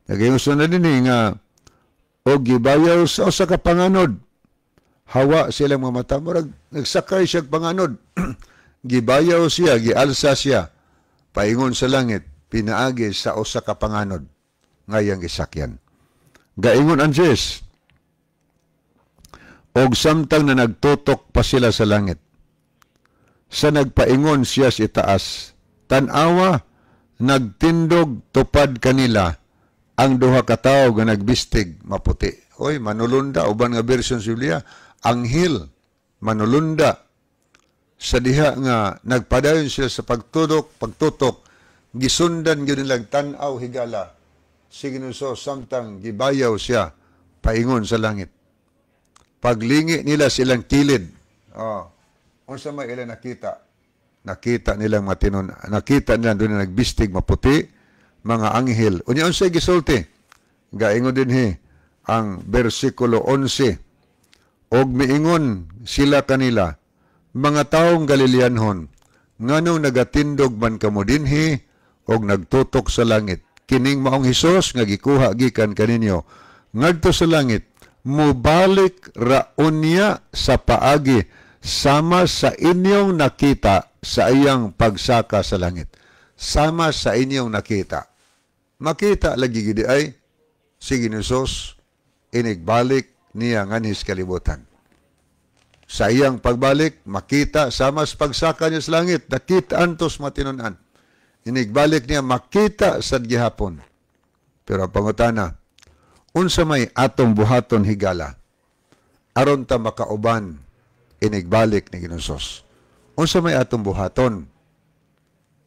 Nagayon na dinhi nga og gibayaw sa usa ka panganod hawa silang mga mata. Murag nagsakay siya panganod. Gibayaw siya, gialsa siya paingon sa langit pinaagi sa usa ka panganod ngayang gisakyan. Gaingon ang Diyos, og samtang na nagtutok pa sila sa langit, sa nagpaingon siya sa itaas, tan-awa, nagtindog tupad kanila ang duha ka tawo nga nagbistig maputi. Oy, manulunda, uban nga version sa Biblia, anghel, manulunda. Sa diha nga nagpadayon sila sa pagtutok, gisundan gyud nilang tan-aw, higala, si Ginoo samtang gibayaw siya paingon sa langit. Paglingi nila silang kilid, oh, unsa may ilang nakita? Nakita nilang matinon, nakita nila doon na nagbistig maputi, mga anghel. Unya unsay gisulti? Gaingon dinhi ang bersikulo 11. Og miingon sila kanila, mga taong Galileanhon, nganong nagatindog man kamo dinhi og nagtutok sa langit? Kining maong Hesus nga gikuha gikan kaninyo ngadto sa langit, mubalik raon niya sa paagi sama sa inyong nakita sa iyang pagsaka sa langit. Sama sa inyong nakita. Makita lagi gidi ay si Ginoos inigbalik niya nganhis kalibutan. Sa iyang pagbalik, makita sama sa pagsaka niya sa langit, nakita antos matinunan. Inigbalik niya makita sa gihapon. Pero ang pangutana, unsa may atong buhaton, higala, aron ta makauban inigbalik ni Ginoos? Unsa may atong buhaton?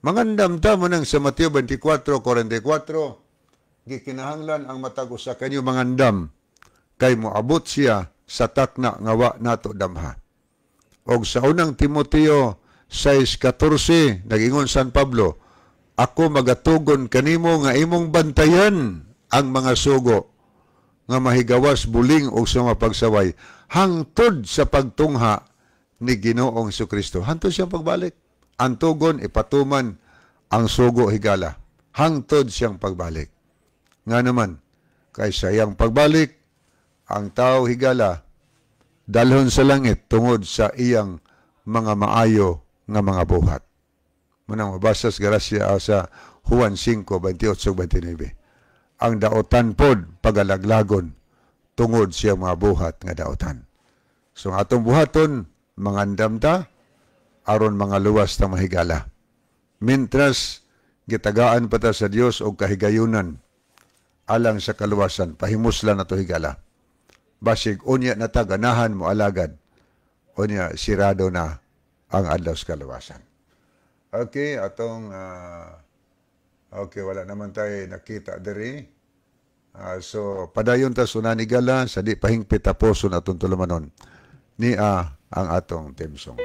Mangandam ta mo nang sa Mateo 24:44, gikinahanglan ang matag usa kanyo mangandam kay moabot siya sa takna nga wa nato damha. Og sa unang Timoteo 6:14, nagingon San Pablo, ako magatugon kanimo nga imong bantayan ang mga sugo nga mahigawas buling og sa mga pagsaway hangtod sa pagtungha ni Ginoong Kristo. Hangtod siyang pagbalik. Ang tugon, ipatuman ang sugo, higala, hangtod siyang pagbalik. Nga naman, kay sa iyang pagbalik, ang tao, higala, dalhon sa langit tungod sa iyang mga maayo nga mga buhat. Manang mabasa sa Grasya sa Juan 5:28-29. Ang daotan pod pagalaglagon Tungod siya mga buhat nga dautan. So ang atong buhaton, mangandam ta, aron mga luwas ta mahigala. Mintras gitagaan pa ta sa Dios og kahigayunan alang sa kaluwasan, pahimuslan na to higala. Basig unya na ta ganahan mo alagad, unya sirado na ang adlaw sa kaluwasan. Okay, atong okay, wala naman tayo nakita diri. So padayon ta sunani gala sa di pahingpit taposon atong tulumanon. Nia ang atong theme song.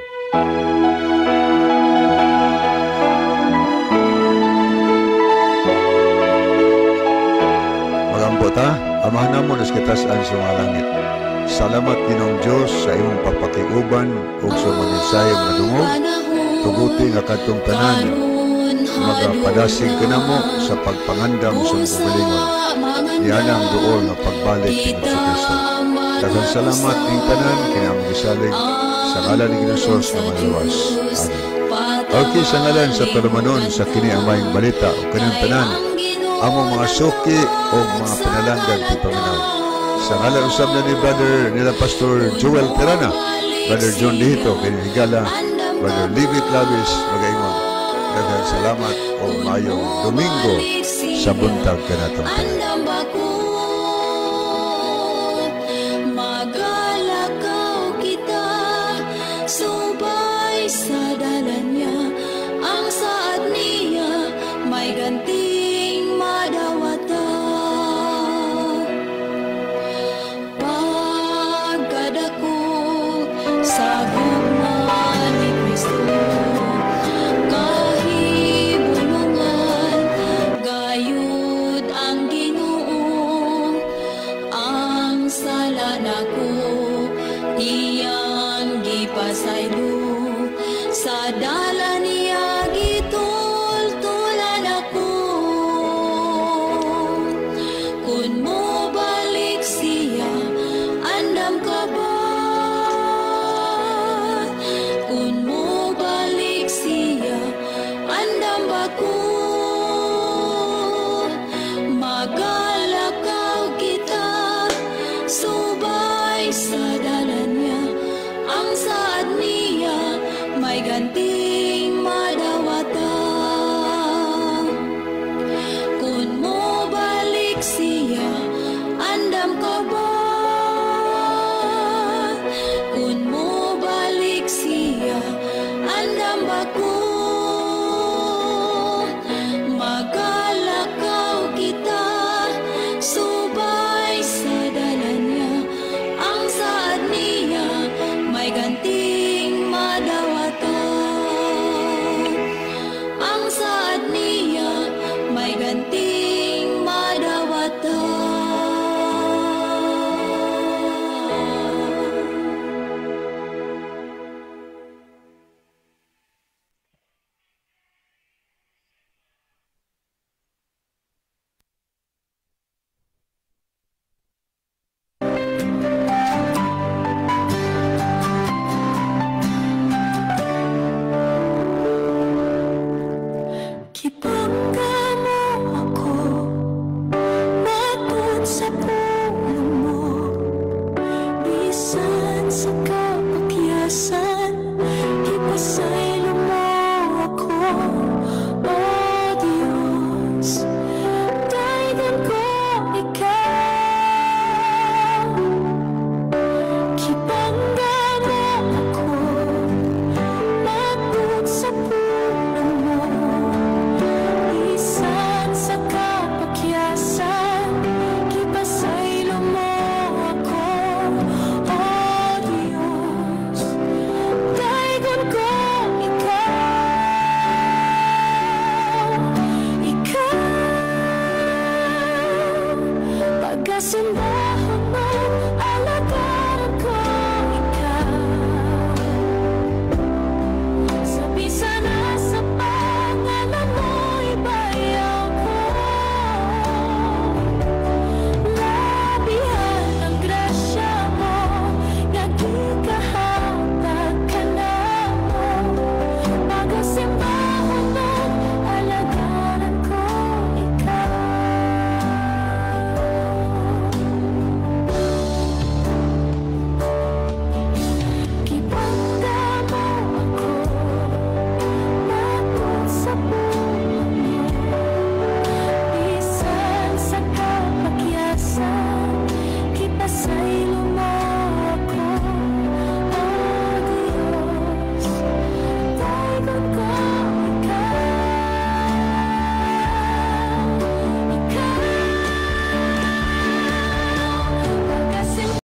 Magampo ta, Amahan namo nas kitasan sa mga langit. Salamat Ginoong Dios sa imong pagpakiuban ug sa mga mensahe mga dungog. Tuguti nga kadtong tanan magapadasig kanamo sa pagpangandam sa imong kaugalingon. Iyan ang duol nga pagbalik ni Jesucristo. Daghang salamat ning tanan kini among gisalig sa ngalan ni Ginoong Jesus nga maluwas. Amen. Okay, sa ngalan sa tulumanon sa kini ang maayong balita ug kining tanan among mga suki o mga pinalanggan ti paminaw. Sa ngalan usab na ni Brother nila Pastor Joel Tirana, Brother John Dihito, kini higala, Brother Levi Clavis, magaingon. Daghang salamat o maayong Domingo sa buntag kanatong tanan. Andam ako, magalakaw kita, subay sa dalan niya, ang saad niya, may ganting madawata. Pagkadako sa gugma ni Kristo, kahibulungan gayud ang Ginoo, ang sala nako iyang gipasaylo sa dalan.